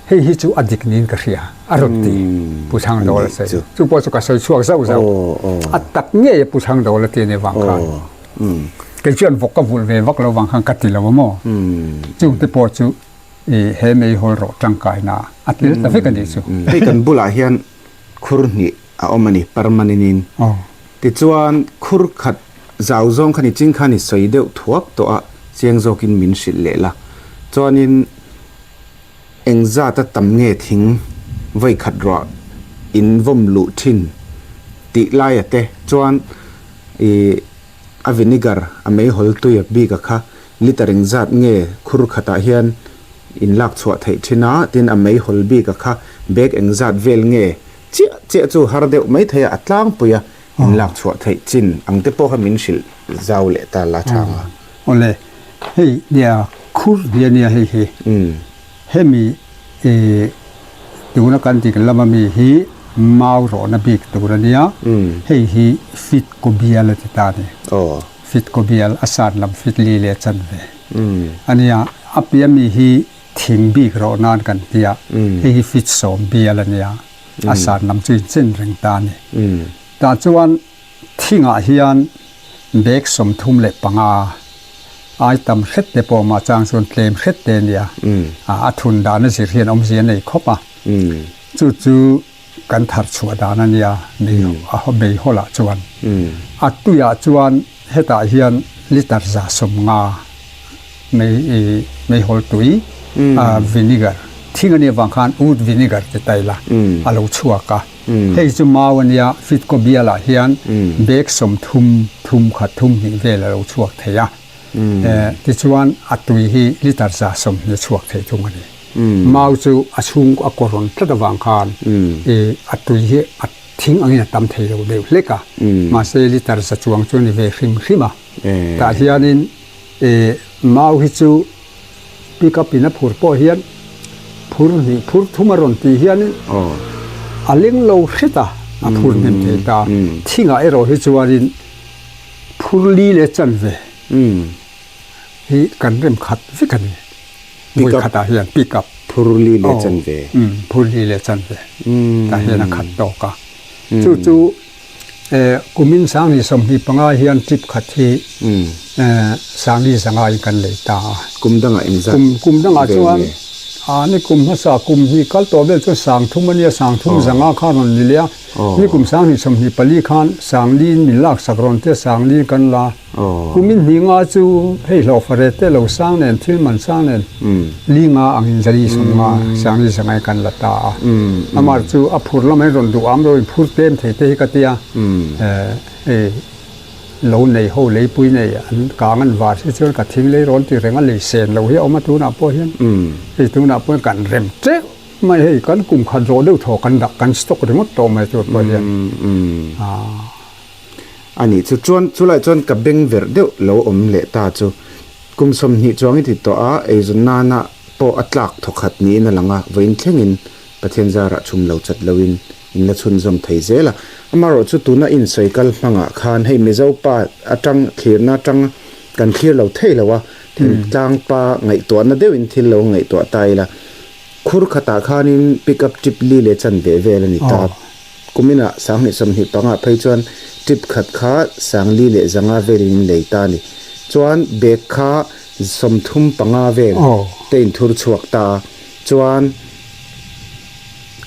hei hi chu a dik niin ka hria, a rawn ti Pu Chhangdawla sawi. Chu pawh chu ka sawi chhuak zauh zauh. A tak ngei a Pu Chhangdawla ti a nih vang khan. Kei chuan vawk ka vulh ve vak lo vang khan ka ti lo a maw? Chungte pawh chu he meihawl rawh tangkaina a tel ta vek a nih chu. Hei kan bulah hian khur hnih a awm a ni, permanent in. Tichuan khur khat zau zawng kha ni ching khan i sawi deuh thuak tawh a, chiang zawkin min hrilh leh la. Chuanin eng zata tam nge thing vawi khat ruah in vawm luh thin tih laia te chuan i a vinegar a meihawl tui a bik a kha liter eng zat nge khur khatah hian in lak chhuah theih thin a, tin a meihawl bik a kha bag eng zat vel nge Chiah chiah chu har deuh mai thei a, a tlangpui a, in lak chhuah theih chin ang te pawh kha min hrilh zau leh ta la chhang a. Awle, hei nia khur hi a nia hei hi. Hemi i tuna kan dik lama mi hi mau rawhna bik tur a nia, hei hi fit kaw bial a ti ta a ni. Fit kaw bial a san lam fit li leh chanve a nia, a piah mi hi Thing bik rawh nan kan ti a, hei hi fit sawm bial a nia, a san lam chu inchen reng ta a ni. Tah chuan thingah hian bag 35 ai tam hret te pawh mah chang chuan tlem hret te a nia, a thun dan a zir hian awmzia a nei khawp a, chu chu kan thar chhuah dan a nia meihawl ah chuan. A tuiah chuan hetah hian litre 150 Mei meihawl tui vinegar thing a nih avang khan wood vinegar ti ta ila a lo chhuak a. Hei chu mau a nia Fitco bialah hian bag 30 thum khat thum hnih vel a lo chhuak thei a. Tichuan a tui hi litre 120 chhuak thei thung a ni. Mau chu a chhung a kaw rawn tlat avang khan a tui hi a thing angin a tam thei lo deuh hlek a. Mahse litre 100 chuang chu a ni ve hrim hrim a. Tah hianin E mau hi chu pick up in a phur pawh hian phur hnih phur thum a rawn tih hianin a leng lo hret a, a phur hnem thei ta. Thingah erawh hi chuanin phur li leh chanve hi kan rem khat vek a ni. Vawi khatah hian pick up. Phur li leh chanve. Phur li leh chanve tah hian a khat tawk a. Chu chu. Kumin 2025 hian trip khat hi Sangli zanga in kan lei ta a. Kum dangah engzat Kum dangah chuan ni kum hmasa kum hnih kal tawh vel chuan 3000 a nia, 3000 zanga khan rawn ni leh a. Ni kum 2024 khan Sangli in min laksak rawn tia Sangli in kan la. Kumin hnih nga chu hei hlawhfa ret te lo sang nen thil man sang nen li nga angin zali 50 Sangli zanga in kan la ta a. Amah chu a phur lamah in rawn duh am lo in phur tlem thei te hi ka tia hei. Lo nei ho leipui nei an kang an var si chuan ka thing lei rawn ti reng a lei sen lo hi a awm a tunah pawh hian hei tunah pawh hian kan rem teuh mai hei kan kum khat zawh deuh thaw kan dah kan stock ringawt tawh mai tur pawh hian A nih chu chuan chulai chuan ka beng verh deuh lo awm leh ta chu kum 20 chuang i ti tawh a eizawn nana pawh a tlak thawkhat niin a lang a vawiin thlengin Pathian zarah chhum lo chat loin in la chhunzawm thei zel a. Amaherawh chu tuna insawi kal hmangah khan hei Mizo pa atang thlirna atang kan thlir lo thei lo a, thingtlang pa ngaihtuahna deuhin thil lo ngaihtuah ta ila. Khur khatah khanin pick up trip li leh chanve vel a ni ta. Kuminah 2025 phei chuan trip khat kha 4100 velin in lei ta a ni. Chuan bag kha 35 vel te inthur chhuak ta a. Chuan.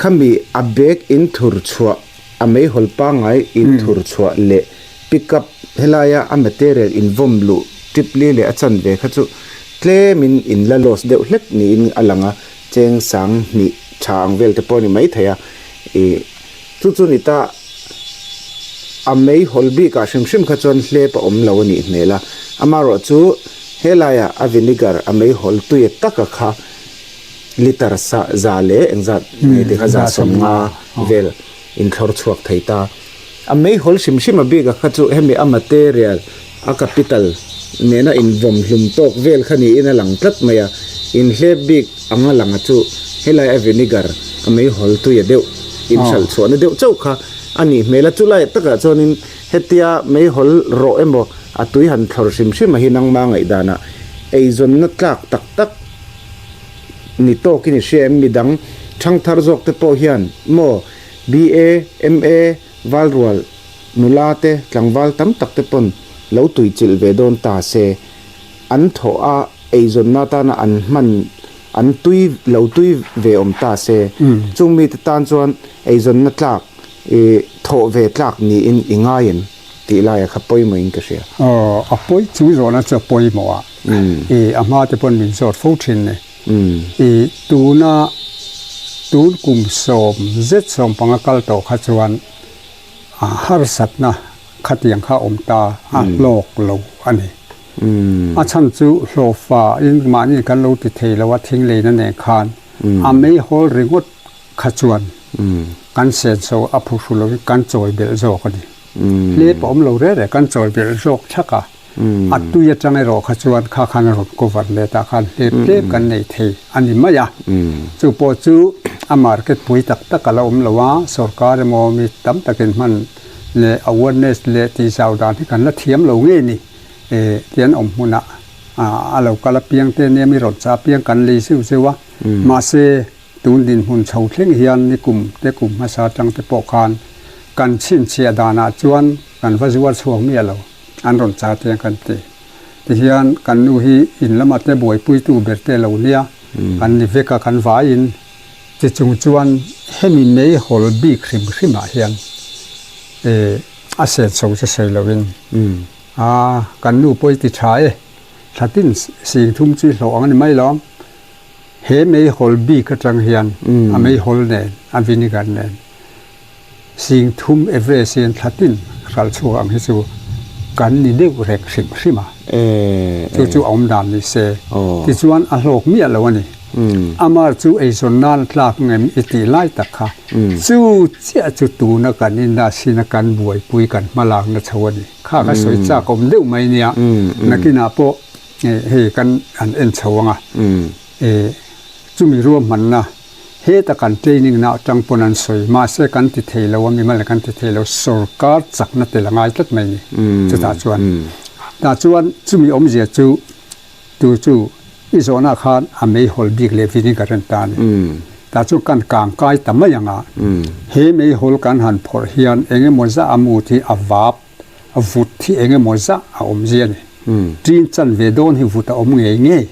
Khami a bag in thur chhuah, a meihawl pangngai in thur chhuah leh pick up helaia a material in vawm luh trip li leh a chanve kha chu tlemin in la loss deuh hlek niin a lang a, cheng 2000 tha ang vel te pawh a ni maithei a, ih chu chu ni ta a meihawl bikah hrim hrim kha chuan hlep a awm lo a nih hmel a, amaherawh chu helaiah a vinegar a meihawl tuia taka kha. Litre sa za leh engzat nge tih kha 150 vel inthlawr chhuak thei ta. A meihawl hrim hrim a bik a kha chu hemi a material a capital nena invawm hlum tawk vel kha niin a lang tlat mai a. Inhlep bik anga lang a chu helai a vinegar a meihawl tuia deuh inhralh chhuahna deuh chauh kha a nih hmel a. Chulai takah chuanin hetia meihawl rawh emaw a tui han thlawr hrim hrim a hi nangma ngaihdanah eizawnna tlak tak tak Ni tawkin i hria em? Midang thangthar zawk te pawh hian maw BA, MA, Valrual nula te tlangval tam tak te pawn lo tuichilh ve dawn ta se, an thawh a eizawnna atana an hman an tui lo tui ve awm ta se, chung mite tan chuan eizawnna tlak i thawh ve tlak niin i ngai em tih laia kha pawimawhin ka hria. Aw, a pawi chu zawhna chu a pawimawh a. I a hma te pawn min zawt fo thin ni. I tuna tun kum sawm zet sawm panga kal tawh kha chuan a harsatna khatiang kha awm ta a hlawk lo a ni. A chhan chu hlawhfa in mahni kan lo ti thei lo a thing leina nen khan a meihawl ringawt kha chuan kan senso a phuhru lovin kan chawi belh zawk a ni. Hlep a awm lo reh reh kan chawi belh zawk thak a. A tui atang erawh kha chuan kha khan a rawn cover let ah khan hlep hlep kan nei thei a ni mai a. Chu pawh chu a market pui tak tak a la awm lo a, sorkar emaw mi tam takin hman leh awareness leh tihzau dan hi kan la thiam lo ngei ni tian awm hmunah a lo kal apiang te nia mi rawn chah apiang kan lei zeuh zeuh a. Mahse tun dinhmun chho thleng hian nikum te kum hmasa atang te pawh khan kan chhinchhiah danah chuan kan va zuar chhuak miah lo. An rawn char te kan ti. Tihian kan nu hi in lama te buaipuitu ber te lo nia, kan ni vek a kan vaiin. Chi chung chuan hemi meihawl bik hrim hrim ah hian a senso chu sawi loin a kan nu pawh i ti tha e, thlatin 3000 chu i hlawh ang a ni mai lawm. He meihawl bik atang hian a meihawl nen a vinegar nen. 3000 average in thlatin hral chhuak ang hi chu kan ni deuh reng hrim hrim a, chu chu a awm dan ni se. Tichuan a hlawk miah lo a ni. Amar chu eizawn nan a tlak ngem i tih lai tak kha chu chiah chu tuna kan industry na kan buaipui kan hmalakna chho a ni. Kha kha sawi chak awm deuh mai nia. Nakinah pawh hei kan han en chho ang a, chumi ruahmanna Heta kan training na atang pawn an sawi, mahse kan ti thei lo a, mimal kan ti thei lo, sorkar chakna tel a ngai tlat mai ni chutah chuan. Tah chuan chumi awmzia chu tu chu i zawhna khan a meihawl bik leh vinegar an ta a ni. Tah chu kan kang kai ta mai ang a. He meihawl kan han phawrh hian eng emaw zah a mut hi a vap, a vut hi eng emaw zah a awm zia a ni. Ṭin chan ve dawn hi vut a awm ngei ngei.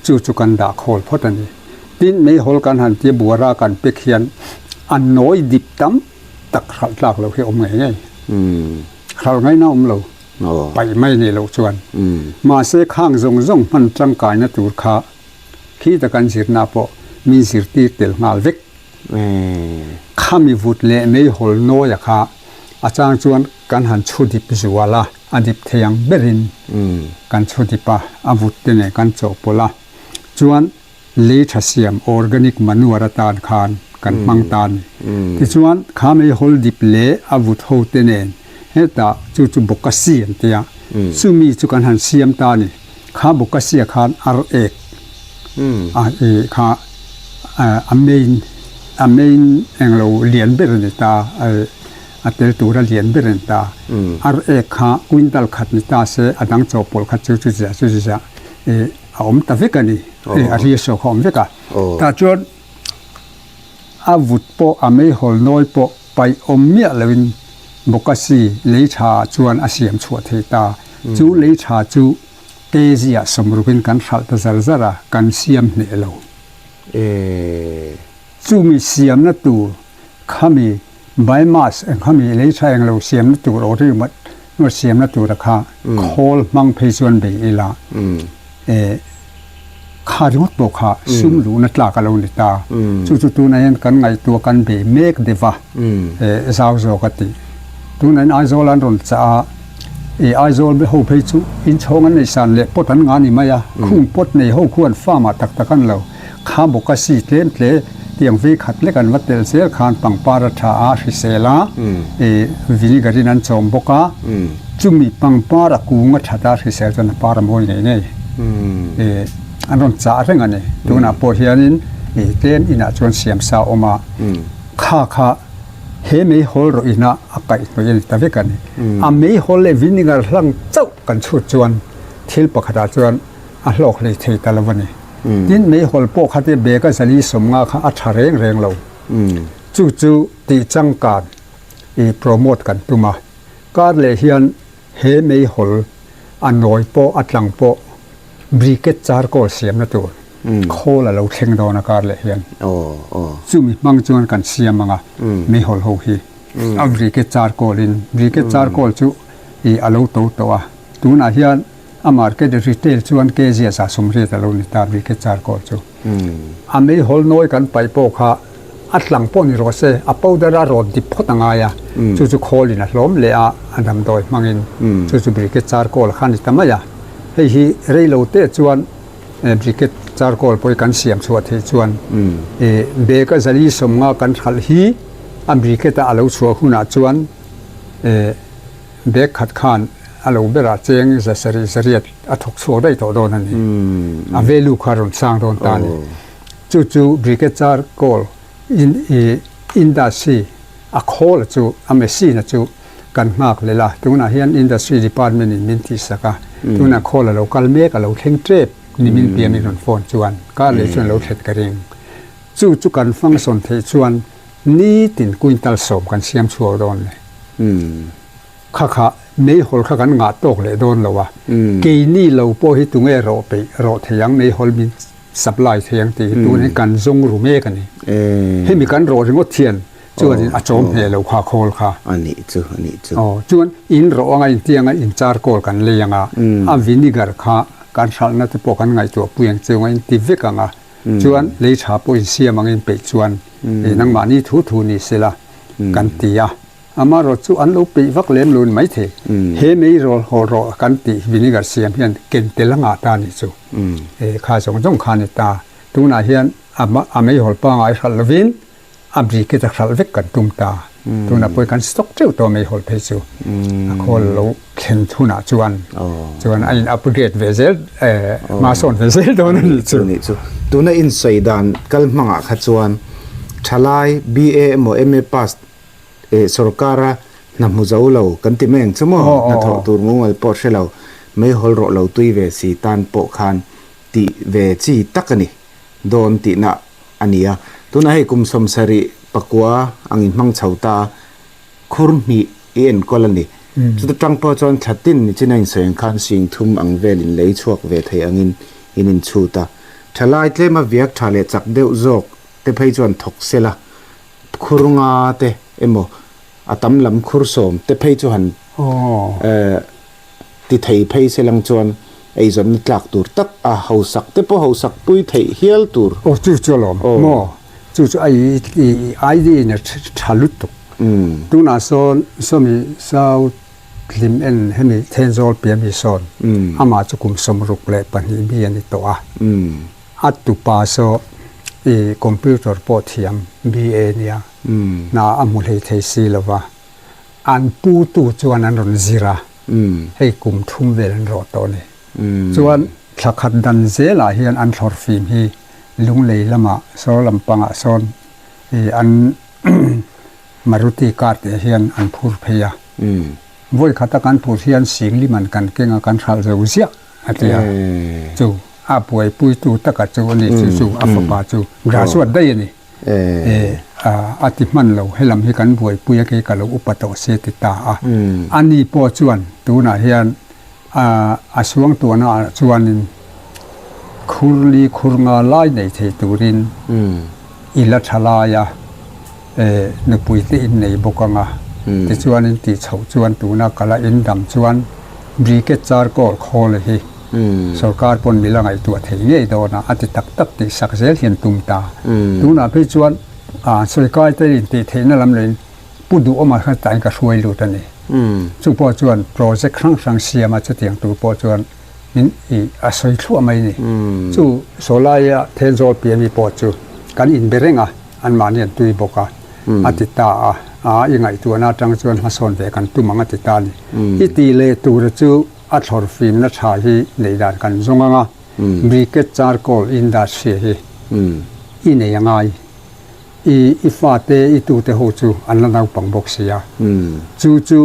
Chu chu kan dah khawl phawt a ni. Tin, meihawl kan han tia buara kan pek hian a nawi dip tam tak hralh tlak loh hi a awm ngei ngei. Hralh ngaihna a awm lo. Paih mai nih loh chuan. Mahse, khang zawng zawng hman tangkaina tur kha Khita kan zirna pawh min zirtir tel nghal vek. Khami vut leh meihawl nawia kha a chang chuan kan han chhu dip zual a, a dip thei ang berin kan chhu dip a, a vut te nen kan chawhpawlh a. Chuan lei tha siam organic manure atan khan kan hmang ta a ni. Tichuan kha meihawl dip leh a vut ho te nen hetah chu chu bawkasi an ti a, chumi chu kan han siam ta a ni. Kha Bokasia khan ar ek a i kha a main a main englo lian ber a ni ta a tel tura lian ber a ni ta. Ar ek kha quintal khat ni ta se a dang chawhpawlh kha chu chu zia chu zia i a awm ta vek a ni. A ratio kha a awm vek a. Tah chuan A vut pawh a meihawl nawi pawh paih awm miah loin Bokasi lei tha chuan a siam chhuah thei ta. Chu lei tha chu kg ah sawmrukin kan hralh ta zar zar a, kan siam hneh lo. Chumi siamna tur khami biomass khami lei tha englo siamna tur aw ringawt siamna tura kha khawl hmang phei chuan bei ila. Kha ringawt pawh kha sum luhna tlak a lo ni ta. Chu chu tunah hian kan ngaihtuah kan bei mek deuh a, zau zawk a tih. Tunah hian Aizawl an rawn chah a, Aizawl ho phei chu inchhawng an nei san leh pawt an ngah a ni mai a, khung pawt nei ho khu an farm ah tak tak an lo. Kha bawk a si tlem tle tiang vei khat lek an va telh zel khan pangpar a tha a, hrisel a, vinegar in an chawm bawk a, chumi pangpar a kung a that a, hrisel chuan a par a mawi ngei ngei. An rawn chah reng a ni. Tunah pawh hianin tlem inah chuan siam sa a awm a, kha kha he meihawl rawh ina a kaihhnawih a ni ta vek a ni. A meihawl leh vinegar hlang chauh kan chhut chuan thil pakhatah chuan a hlawk hlei thei ta lo a ni. Tin, meihawl pawh kha te bag a zali sawmnga kha a tha reng reng lo. Chu chu tih changkan i promote kan tum a. Kar leh hian he meihawl a nawi pawh a tlang pawh briquette charcoal siamna tur khawl a lo thleng dawn a kar leh hian. Chumi hmang chuan kan siam ang a meihawl ho hi. A briquette charcoal in briquette charcoal chu i a lo to tawh a. Tunah hian A market retail chuan kg 180 a lo ni ta briquette charcoal chu. A meihawl nawi kan paih pawh kha a tlang pawh ni rawh se, a powder a rawt dip phawt a ngai a, chu chu khawlin a hlawm leh a, a damdawi hmangin chu chu briquette charcoal kha a ni ta mai a. Hei hi rei lo te chuan briquette charcoal pawh hi kan siam chhuah theih chuan bag a 450 kan hralh hi a briquette a a lo chhuah hunah chuan Bag khat khan a lo berah cheng 700 a thawk chhuak daih tawh dawn a ni. A value kha a rawn sang dawn ta a ni. Chu chu briquette charcoal industry a khawl a chu, a machine a chu kan nghak lel a. Tunah hian industry department in min tihsak a, tunah khawl a lo kal mek, a lo thleng tep ni min pian in rawn phone chuan kar leh chuan a lo thlen ka ring. Chu chu kan function theih chuan Nitin quintal 10 kan siam chhuak dawn le. Kha kha meihawl kha kan ngah tawk leh dawn lo a. Keini lo pawh hi tunge rawh peih rawh thei ang meihawl min supply thei ang tih hi tun hi kan zawng ru mek a ni. Hemi kan rawh ringawt hian chuanin a chawm hneh lo kha khawl kha. A nih chu, a nih chu. Aw, chuan in rawh anga intianga in charcoal kan lei anga a vinegar kha kan hralhna te pawh kan ngaihtuah pui ang cheu anga in ti vek anga. Chuan lei tha pawh insiam angin peih chuan nangmahni thu thu ni sela kan ti a. Amaherawh chu an lo peih vak lem lo ni maithei. He mei rawl haw rawh kan tih vinegar siam hian ken tel a ngah ta ni chu. Kha zawng zawng kha ni ta. Tunah hian a meihawl pangai hralh lovin A briquette a hralh vek kan tum ta. Tunah pawh kan stock teuh tawh mai hawl phei chu. A khawl lo thlen hunah chuan chuan a in upgrade ve zel hma sawn ve zel dawn a nih chu. Nih chu. Tuna in sawi dan kal hmangah kha chuan thalai BA emaw MA pass sorkara hna hmu zo lo kan ti mai ang chu maw? Hnathawh tur mumal pawh hre lo, meihawl rawh lo tui ve si tan pawh khan tih ve chi tak a ni dawn tihna a ni a. Tunah hei kum 70 pakua ang in hmang chho ta a, khur hnih i enkawl a ni. Chuta tang pawh chuan thla tin nichin a insawi ang khan sing thum ang vel in lei chhuak ve thei angin in inchhut a. Thalai tlema viak tha leh chak deuh zawk te phei chuan thawk sela khur nga te emaw a tam lam khur sawm te phei chu han ti thei phei se lang chuan eizawnna tlak tur tak a hausak te pawh hausak pui theih hial tur. Aw chu chu alawm maw chu chu a i idea in a tha lutuk tunah sawn sawmi south hlim en hemi Thenzawl piah mi sawn amah chu kum 62 mi a ni tawh a a tupa saw i computer pawh thiam BA nia hna a hmu hlei thei si lova. An putu chuan an rawn zir a, hei kum thum vel an rawh tawh a ni. Chuan thla khat dan zelah hian an thlawr fim hi Lunglei lamah sawr lam pangah sawn an Maruti car teh hian an phur phei a. Vawi khata kan phur hian singlim an kan keng a, kan hralh zo ziah a ti a. Chu a buaipuitu taka chu a ni, chu chu a fapa chu graduate daih a ni. A ti hman lo, helam hi kan buaipui a kei ka lo upa tawh se ti ta a. A ni pawh chuan tunah hian a suangtuahna ah chuanin khur li khur nga lai nei thei turin i la tha lai a, nupui te in nei bawk ang a. Tichuanin tih chhoh chuan tuna ka la indam chuan briquette charcoal khawl hi Sorkar pawn mila ngaihtuah thei ngei dawn a, a ti tak tak tih sak zel hian tum ta. Tunah phei chuan sawikai te intih theihna lam leiin Pu Duhawma kha tain ka hruai lut a ni. Chu pawh chuan project hrang hrang siam a chutiang tur pawh chuan min i a sawi thluah mai ni. Chu sawlaia Thenzawl pian mi pawh chu kan inbe reng a, anmahni an tui bawk a, a ti ta a, a i ngaihtuahna atang chuan hmasawn ve kan tum ang a ti ta a ni. I tih leh tura chu A thlawr fimna tha hi neih dan kan zawng ang a, briquette charcoal industry hi i nei a ngai. I i fate i tute ho chu an la naupang bawk si a. Chu chu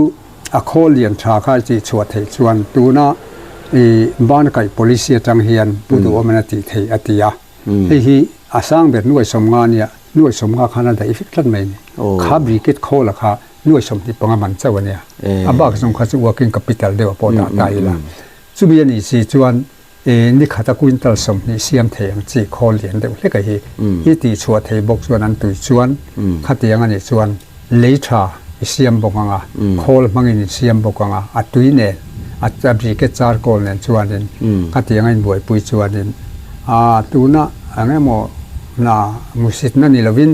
a khawl lian tha kha i tih chhuah theih chuan tuna i ban kaih policy atang hian Pu Duhawmin a tih theih a ti a. Hei hi a sang ber nuai 50 nia, nuai 50 khan a daih vek tlat mai a ni. Kha briquette khawla kha nuai 25 man chauh a nia. A bak zawng kha chu working capital deuh a pawh dah ta ila. Chumi a nih si chuan ni khata quintal 20 siam thei ang chi khawl lian deuh hlek a hi i tih chhuah thei bawk chuan an tui chuan khatiang a nih chuan lei tha i siam bawk ang a, khawl hmangin i siam bawk ang a, a tui nen a briquette charcoal nen chuanin khatiang a inbuaipui chuanin a tuna eng emaw hna hmusitna ni lovin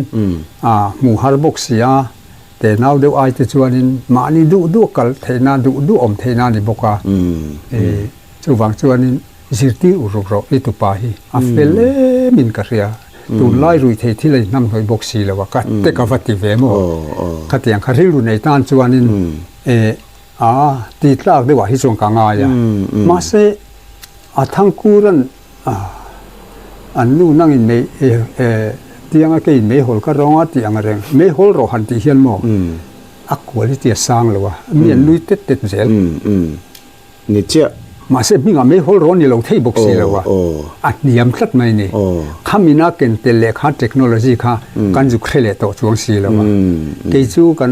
a hmuh har bawk si a. Tenau deuh ai te chuanin mahni duh duh kal theihna, duh duh awm theihna a ni bawk a. Chuvang chuanin zirtir u ruk rawh i tupa hi a fel emin ka hria. Tunlai rui thei thil a inhnamhnawih bawk si lo a, ka te ka va ti ve maw? Khatiang kha rilru nei tan chuanin a ti tlak deuhah hi chuan ka ngai a. Mahse a Thangkuran An nu nangin mei tianga keiin meihawl ka rawng a tih ang reng. Meihawl rawh han tih hian maw a quality a sang lo a, mi an nui tet tet zel. Ni chiah. Mahse hmingah meihawl rawh ni lo thei bawk si lo a, a hniam tlat mai ni. Khamina ken tel leh kha technology kha kan zuk hre leh tawh chuang si lo a. Kei chu kan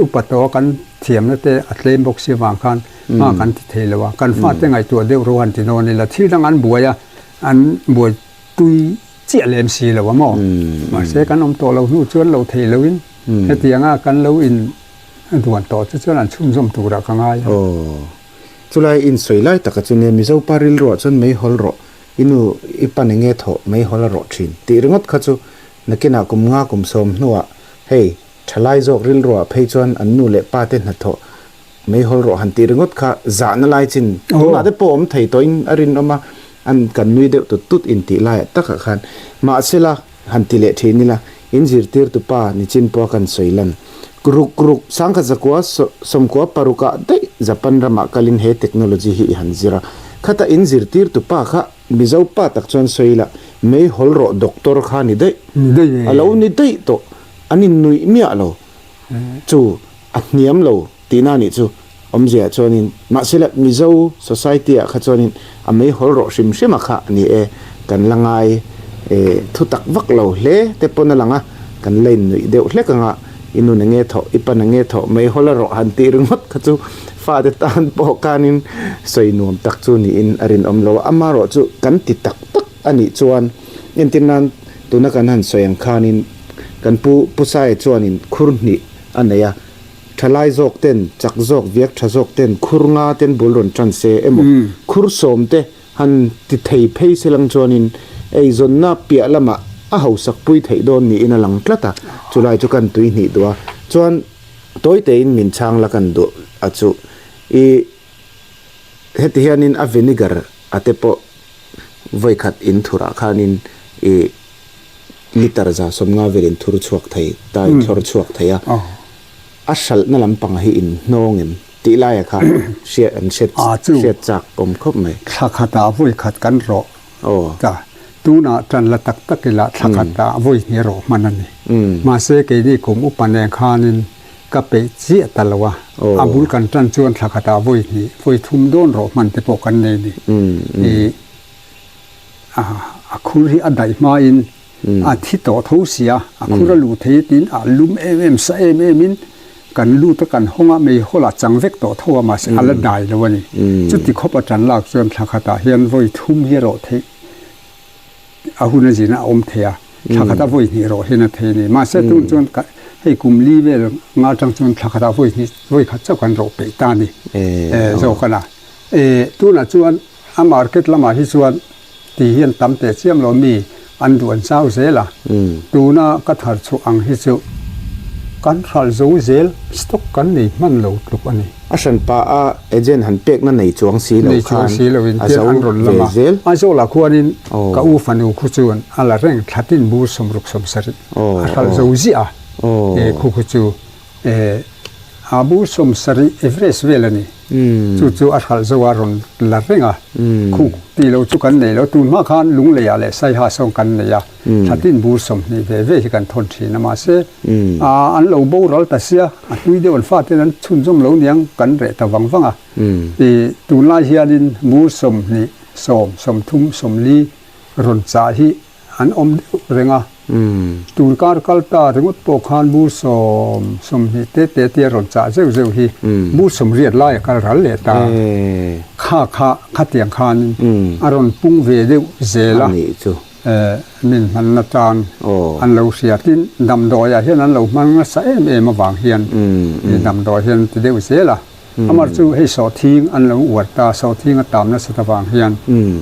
Upa tawh a kan thiamna te a tlem bawk si avang khan hma kan ti thei lo a, kan fate ngaihtuah deuh ro han ti nawn ila thil dang an buai a, an buai tui chiah lem si lo a maw? Mahse kan awm tawh lo hnu chuan lo thei lo in hetianga kan lo in duan tawh chu chuan an chhunzawm turah ka ngai a. Aw. Chulai in sawi lai taka chu nia Mizo pa rilruah chuan meihawl rawh i nu i pan enge thawh meihawl a rawh thin tih ringawt kha chu nakinah kum nga kum sawm hnuah hei Thalai zawk rilruah phei chuan an nu leh pa te hnathawh meihawl rawh han tih ringawt kha zahna lai chin tunah te pawh awm thei tawhin a rinawm a, an kan nui deuh tut tut intih laiah takah khan mahsela han ti leh thin ila in zirtirtu pa nichin pawha kan sawi lan ruk ruk sangkhat zakua sawmkua parukah daih Japan ramah kalin he technology hi i han zir a, khata in zirtirtu pa kha Mizo pa tak chuan sawi ila meihawl rawh doctor kha ni daih a lo ni daih tawh. An innuih miah lo chu a hniam lo tihna nih chu awmzia chuanin mahsela Mizo society ah kha chuanin a meihawl rawh hrim hrim a kha a ni e kan la ngai Thu tak vak lo hle te pawn a lang a, kan la innuih deuh hlek ang a, i nun enge thawh, i pan enge thawh, meihawl a rawh han tih ringawt kha chu fate tan pawh khanin sawi nuam tak chu niin a rinawm lo a, amaherawh chu kan ti tak tak a nih chuan entir nan tuna kan han sawi ang khanin kan pu Pu Saia chuanin khur hnih a nei a, thalai zawk ten, chak zawk, viak tha zawk ten khur nga ten bul rawn tan se emaw khur sawm te Han ti thei phei se lang chuanin eizawnna piah lamah a hausak pui theih dawn niin a lang tlat a, chulai chu kan tui hnih duh a, chuan tawi tein min chhang la kan duh a chu i heti hianin a vinegar a te pawh vawikhat in thurah khanin i liter za sawmnga velin thur chhuak thei ta in thlawr chhuak thei a, a hralhna lampang hi in hnawng em? Tih laia kha hriat an hriat hriat chak awm khawp mai. Thla khatah vawi khat kan rawh ta. Tunah tan la tak tak ila thla khatah vawi hnih rawh hman a ni. Mahse keini kum upa nen khanin ka peih chiah ta lo a. A bul kan tan chuan thla khatah vawi hnih, vawi thum dawn rawh hman te pawh kan nei ni. A khur hi a daih hmain A thi tawh tho sia, a khur a luh thei tiin a lum em em sa em em in kan lut a kan hawng a, meihawl a chang vek tawh tho a mahse a la dai lo a ni. Chuti khawp a tan lak chuan thla khatah hian vawi thum hi a rawh theih a hun a zin a awm thei a, thla khat a vawi hnih rawh hian a thei a ni. Mahse tun chuan hei kum li vel nga atang chuan thla khatah vawi hnih vawi khat chauh kan rawh peih ta a ni zawk a la. Tunah chuan a market lamah hi chuan Ti hian tam teh chiam lo mi an duh an chau zel a, tuna ka thar chhuah ang hi chu kan hralh zo zel stock kan nei hman lo tluk a ni. A hran pa a agent han pekna nei chuang si lo Nei chuang khan si lo in a tian zo an rawn ve lam a, zel. Aizawlah khuanin ka u fanu khu chuan a la reng thlatin bur sawmruk sawmsarih a hralh zo ziah a, khu khu chu A bur sawmsarih Everest vel a ni. Chu chu a hralh zo a rawn la reng a. Khu tih lo chu kan nei lo. Tun hma khan Lungleiah leh Saiha sawn kan nei a. Thlatin bur 20 ve ve hi kan thawn thin a. Mahse, an lo boral ta sia, a hlui deuh an faten an chhunzawm lo niang kan reh ta vang vang a. Tunlai hianin bur 20, 10, 30, 40 rawn chah hi An awm deuh reng a. Tun kar kal ta ringawt pawh khan bur sawm 20 te te tia rawn chah zeuh zeuh hi bur 80 lai a kal ral leh ta. Kha kha khatiang khan a rawn pung ve deuh zel a. Min hmanna tan an lo hria. Tin, damdawiah hian an lo hmang nasa em em avang hian damdawi hian an ti deuh zel a. Amar chu hei sawhthing an lo uar ta, sawhthing a tam nasat avang hian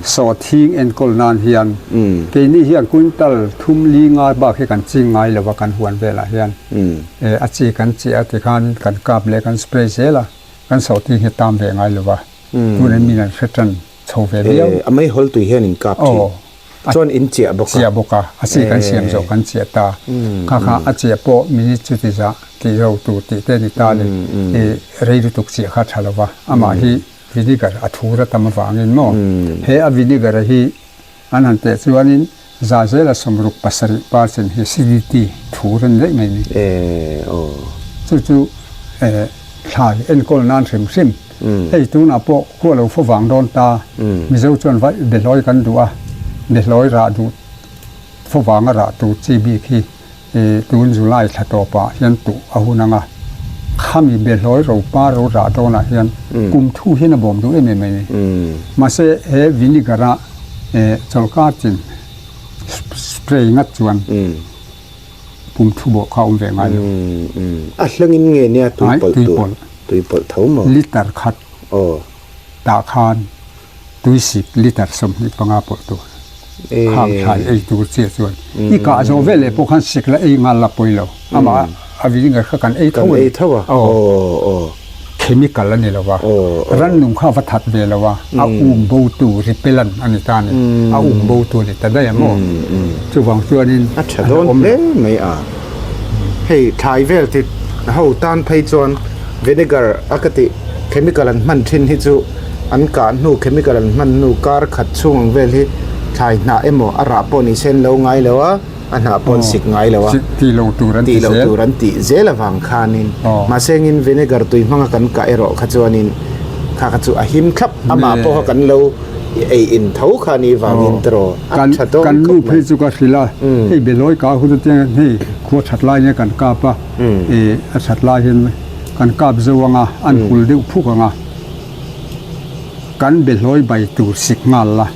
sawhthing enkawl nan hian keini hian quintal thum li ngai bak hi kan ching ngai lo a kan huan velah hian a chi kan chiah a tikhan kan kap leh kan spray zel a, kan sawhthing hi a tam ve ngai lo a, tunah min an hre tan chho ve viau. A meihawl tui hian in kap thin. Chuan in chiah bawk a. Chiah bawk a, a chi kan siam zawh kan chiah ta. Kha kha a chiah pawh minute chuti zah tih ro tur tih te a ni ta ni. I rei lutuk chiah kha tha lo va, amah hi vinegar a thur a tam avangin maw. He a vinegar a hi an han teh chuanin za zela 67 percent hi acidity thur a ni daih mai ni. Chu chu thlai enkawl nan hrim hrim. Hei tunah pawh khua lo fo vang dawn ta. Mizo chuan vaih behlawi kan duh a, behlawi rah duh fo vanga rah tur chi bik hi tun July thla tawpah hian tuh a hun ang a. Khami behlawi ro pa ro rah dawnah hian kum thu hian a bawm duh em em mai ni. Mahse he vinegar a chawlhkar chin spray ngat chuan Pum thu bawh kha awm ve ngai lo. A hlangin nge nia tui pawlh tur? Tui pawlh tho maw? Liter khat tah khan tui sik liter 25 pawlh tur. Khang thlai ei tur chiah chuan i kah zawh vel leh pawh khan sik la ei nghal la pawi lo. Amah a vinegar kha kan ei tho a ni. Kan ei tho a. Chemical a ni lo va, rannung kha a va that ve lo a, a um bo tu repellent a ni ta a ni, a um bo tu a ni ta daih a maw? Chuvang chuanin A tha dawn hle mai a, hei thlai vel ti ho tan phei chuan vinegar a ka tih chemical an hman thin hi chu an kah hnu chemical an hman hnu kar khat chhung ang vel hi thlai hnah emaw a rah pawh ni se an lo ngai lo a. A hnah pawh an sik ngai lo a, tih loh tur an tih loh tur an tih zel avang khanin mahse engin vinegar tui hmanga kan kah erawh kha chuanin kha kha chu a him thlap amah pawh kha kan lo ei in tho kha ni vangin tiraw a tha dawn Kan nu phei chu ka hrilh a, hei Behlawi ka hun atiang hei khua that lai nia kan kap a, a that lai hian kan kap zo ang a, an hul deuh phuk ang a, kan Behlawi bai tur sik nghal la,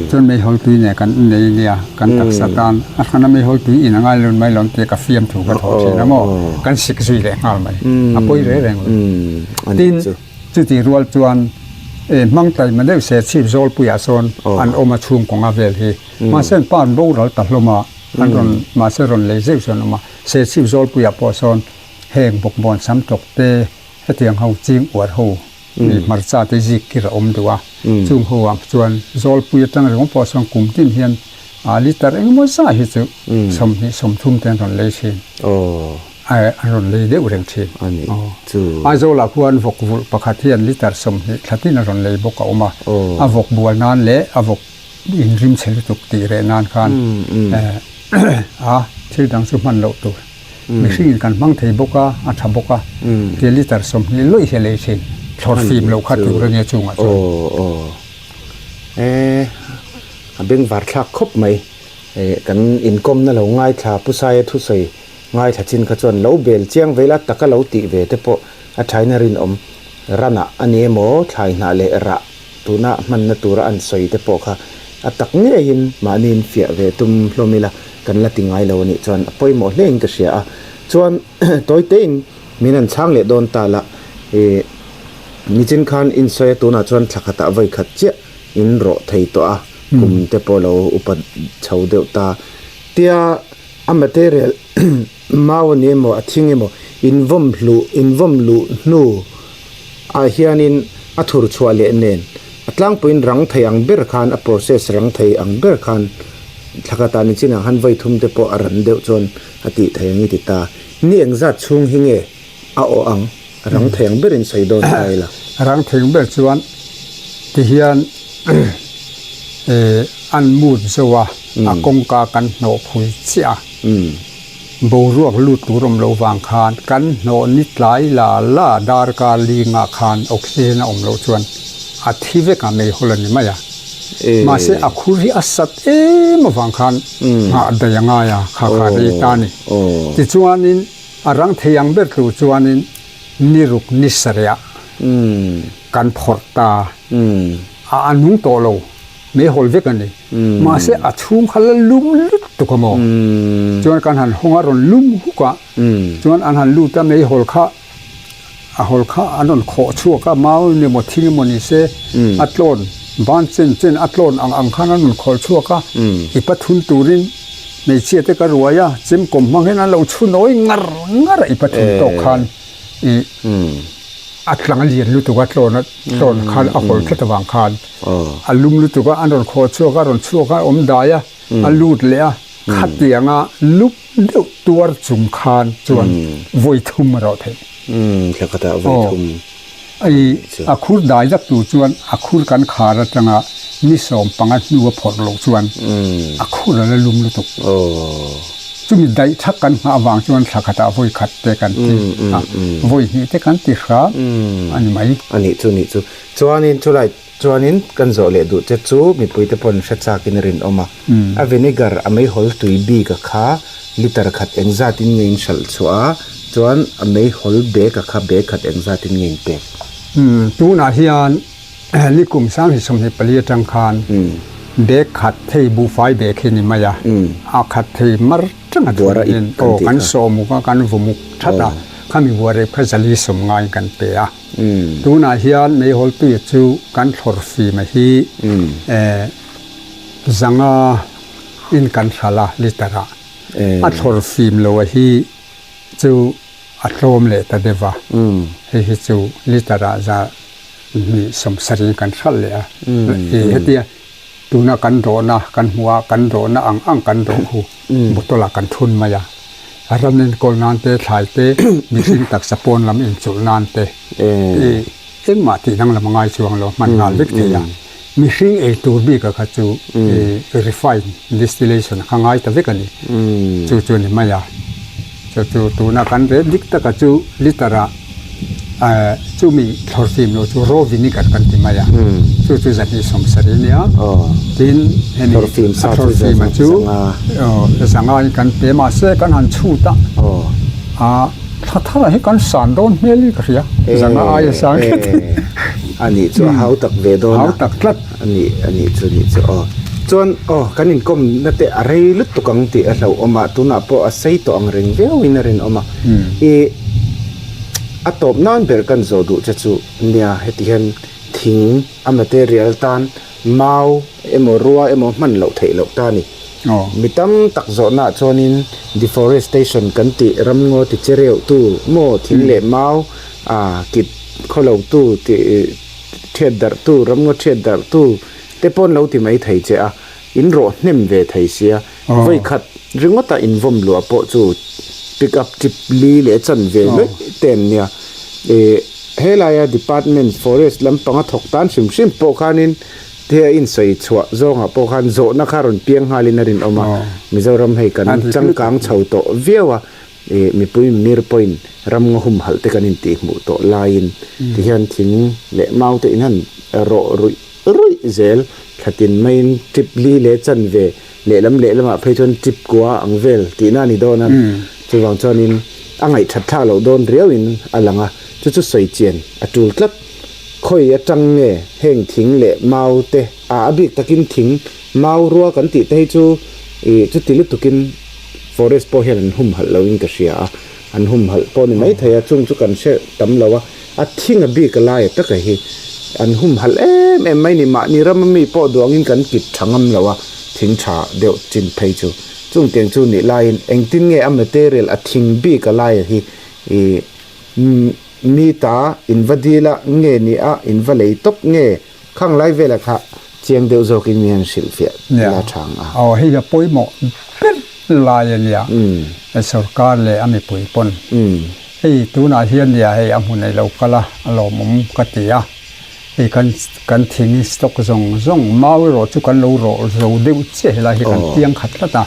chuan meihawl tui nen kan nei nia, kan taksa tan a hrana meihawl tui in a ngai lo mai lo tih ka fiam thu ka thawh thin a maw, kan sik zui leh nghal mai, a pawi reng reng lo. Tin. Chutih rual chuan e hmang taima deuh se chhip zawlpuiah sawn an awm a chhung kawnga vel hi. Mahse an pa an boral ta hlawm a, an rawn mahse rawn lei zeuh chuan an awm a. Se chhip zawlpuiah pawh sawn heng bawkbawn sam tawk te hetiang ho ching uar ho ih hmarcha te zik kir a awm duh a. Chung ho ah chuan zawlpui atang ringawt pawh sawn kum tin hian a litre engemaw zah hi chu 20 30 te an rawn lei thin. An rawn lei deuh reng thin. A nih chu. Aizawlah khuan vawk vulh pakhat hian litre 20 thla tin a rawn lei bawk a awm a. A vawk bual nan leh a vawk inrim chhe lutuk tih reh nan khan a thil dang chu hman loh tur. Mihringin kan hmang thei bawk a, a tha bawk a. Tia litre 20 lawih hi a lei thin. Thlawr fim loh kha tur a nia chungah chuan. A bengvar thlak khawp mai. Kan inkawmna lo ngaithla Pu Saia thusawi Ngaithla chin kha chuan lo bel chiang ve ila taka lo tih ve te pawh a thaina rinawm ranah a ni emaw thlai hnah leh rah tuna hmanna tura an sawi te pawh kha a tak ngeiin mahniin fiah ve tum hlawm ila kan la ti ngai lo a nih chuan a pawimawh hlein ka hria a. Chuan tawi tein min han chhang leh dawn ta la ih nichin khan insawi a tunah chuan thla khatah vawi khat chiah in rawh thei tawh a kum te pawh lo upa chho deuh ta tia A material mau a ni emaw a thing emaw invawm hluh invawm luh hnu ah hianin a thur chhuah leh nen a tlangpuiin rang thei ang ber khan a process rang thei ang ber khan thla khatah ni chinah khan vawi thum te pawh a ran deuh chuan a tih thei ang i ti ta. Ni engzat chhung hi nge a awh ang rang thei ang berin sawi dawn ta ila. Rang thei ang ber chuan tihian an mut zo a. A kawngka kan hnawh phui chiah a, boruak lut tur awm loh vang khan kan hnawh ni tlai la la darkar lingah khan oxygen a awm loh chuan a thi vek a, meihawl a ni mai a. Mahse a khur hi a sat em avang khan nghah daih a ngai a, kha kha rei ta a ni. Tichuanin a rang thei ang ber tur chuanin ni ruk ni sareh ah kan phawrh ta a, a nung tawh lo. Meihawl vek a ni. Mahse a chhung kha la lum lutuk a maw? Chuan kan han hawng a rawn lum huk a, chuan an han lut a meihawl kha a hawl kha an rawn khawh chhuak a, mau ni emaw thing emaw ni se a tlawn ban chen chen a tlawn ang ang khan an rawn khawl chhuak a, i pathun turin hmeichhia te ka ruai a, chemkawm hmang hian an lo chhu nawi ngar ngar a i pathun tawk khan i a tlang a lian lutuk a tlawn a tlawn khan a hawl tlat avang khan. A lum lutuk a, an rawn khawh chhuak a, rawn chhuak a, awm dai a, a lut leh a, khatianga lup deuh tuar chung khan chuan vawi thum a rawh theih. Thla khatah vawi thum. Ai, a khur dai zak tur chuan a khur kan khar atanga ni 15 hnu a phawrh loh chuan a khur a la lum lutuk. Chumi daih thak kan nghah avang chuan thla khatah vawi khat te kan ti a, vawi hnih te kan ti hram a ni mai. A nih chu, nih chu. Chuanin chulai chuanin kan zawh leh duh che chu mipuite pawn hre chakin a rinawm a, a vinegar a meihawl tui bik a kha litre khat engzatin nge in hralh chhuah a, chuan a meihawl bag a kha bag khat engzatin nge in pek? Tunah hian nikum 2024 atang khan bag khat thei buhfai bag hi ni mai a, a khat thei mar tang a thun in aw kan sawmuk a kan vumuk that a, khami buarep kha zali sawm ngaiin kan pe a. Tunah hian meihawl tui chu kan thlawr fim a hi zanga in kan hral a liter ah a thlawr fim lo a hi chu a tlawm leh ta deuh a, hei hi chu liter ah za hnih 70 in kan hral leh a, hetia tuna kan dawhna kan hmuh a kan dawhna ang ang kan dawh khu bottle ah kan thun mai a, ran enkawl nan te thlai te mihring taksa pawn lam inchulh nan te ih engmah tih danglam a ngai chuang lo hman nghal vek thei a, mihring ei tur bik ah kha chu ih refine distillation kha ngai ta vek a ni, chu chu a ni mai a, chu chu tuna kan rel dik taka chu litre ah. Chumi thlawr fim lo chu raw vinegar kan ti mai a, chu chu 270 a nia. Tin, hemi a thlawr fim a chu zanga in kan pe mahse kan han chhut a, a thla thar ah hi kan san dawn hmel in ka hria, zanga aia sang tlat. A nih chu a hau tak ve dawn a. Hau tak tlat. A nih a nih chu nih chu aw. Chuan aw kan inkawmna te a rei lutuk ang tih a hlauhawm a, tunah pawh a sei tawh ang reng viau in a rinawm a. I. A tawp nan ber kan zawh duh che chu nia heti hian thing a material tan mau emaw rua emaw hman loh theih loh ta ni. Mi tam tak zawhnaah chuanin deforestation kan tih ramngaw ti che reuh tu maw thing leh mau a kit khaw lo tu ti thiat darh tu ramngaw thiat darh tu te pawn lo ti mai thei che a in rawh hnem ve thei sia. Vawi khat ringawta invawm luah pawh chu pick up trip li leh chan ve luih te an nia. Ih helaia department forest lampanga thawk tan hrim hrim pawh khanin he a insawi chhuah zawngah pawh khan zawhna kha rawn piang nghalin a rinawm a. Mizoram hei kan changkang chho tawh viau a, ih mipui mimir pawhin ramngaw humhalh te kan intihhmuh tawh laiin tihian thing leh mau te in han rawh ruih ruih zel thlatin maiin trip li leh chan ve Lehlam lehlamah phei chuan trip kua ang vel tihna a ni dawn a, chuvang chuanin a ngaihthat thlak loh dawn riauin a lang a, chu chu sawi chian a tul tlat. Khawi atang nge heng thing leh mau te, a a bik takin thing mau rua kan tih te hi chu ih chuti lutukin forest pawh hian an humhalh loin ka hria a, an humhalh pawh ni maithei a, chung chu kan hre tam lo a, a thing a bik a laia taka hi an humhalh em em mai ni, mahni rama mi pawh duangin kan kit tha ngam lo a, thing tha deuh chin phei chu chung tiang chu nih laiin engtin nge a material a thing bik a laia hi ih mi ta in va dil a nge ni a in va lei tawp nge khang lai vela kha chiang deuh zawkin mi han hrilhfiah la tha ang a. Aw hei a pawimawh ber lai a nia, sorkar leh a mipui pawn. Hei tunah hian nia hei a hmun ei lo kal a, a lawmawm ka ti a. Hei kan kan thing stock zawng zawng mau erawh chu kan lo rawh zo deuh chiah helai hi kan piang khat tlat a.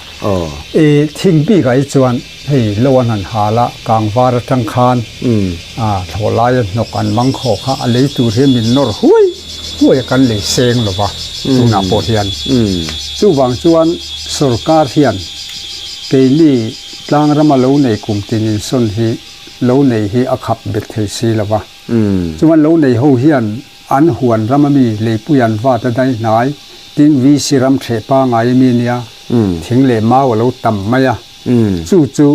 I thing bikah hi chuan hei lo an han hal a, kangvar atang khan a thlawh laia hnawk an mang khawh kha a lei tur hian min nawr huai huai a kan lei seng lo va tunah pawh hian. Chuvang chuan sorkar hian keini Tlangrama lo nei kum tin insawn hi lo nei hi a khap bet thei si lo va. Chuan lo nei ho hian an huan rama mi leipui an vat a dai hnai, tin VC ram ṭheh pangai a mi nia, thing leh mau a lo tam mai a. Chu chu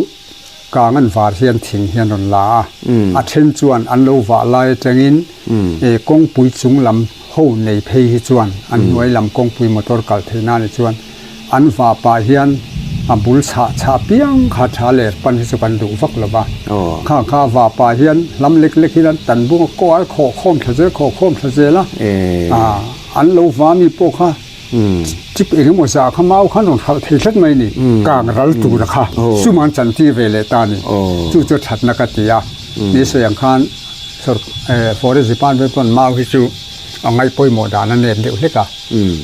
kang an var hian thing hian rawn la a, a then chuan an lo vah lai atangin kawngpui chung lam ho nei phei hi chuan an hnuai lam kawngpui motor kal theih nan hi chuan an vah pah hian a bul chhah chhah piang kha tha leh pan hi chu kan duh vak lo va, kha kha vah pah hian hlam lek lek hian an tan bung a kaw a khawh khawm thla zel khawh khawm thla zel a, an lo va mi pawh kha chip eng emaw zah kha mau khan rawn hralh thei tlat mai a ni, kang ral tur kha sum an chantir ve leh ta a ni, chu chu thatna ka ti a, ni sawi ang khan forest department pawn mau hi chu a ngaih pawimawh dan a nep deuh hlek a,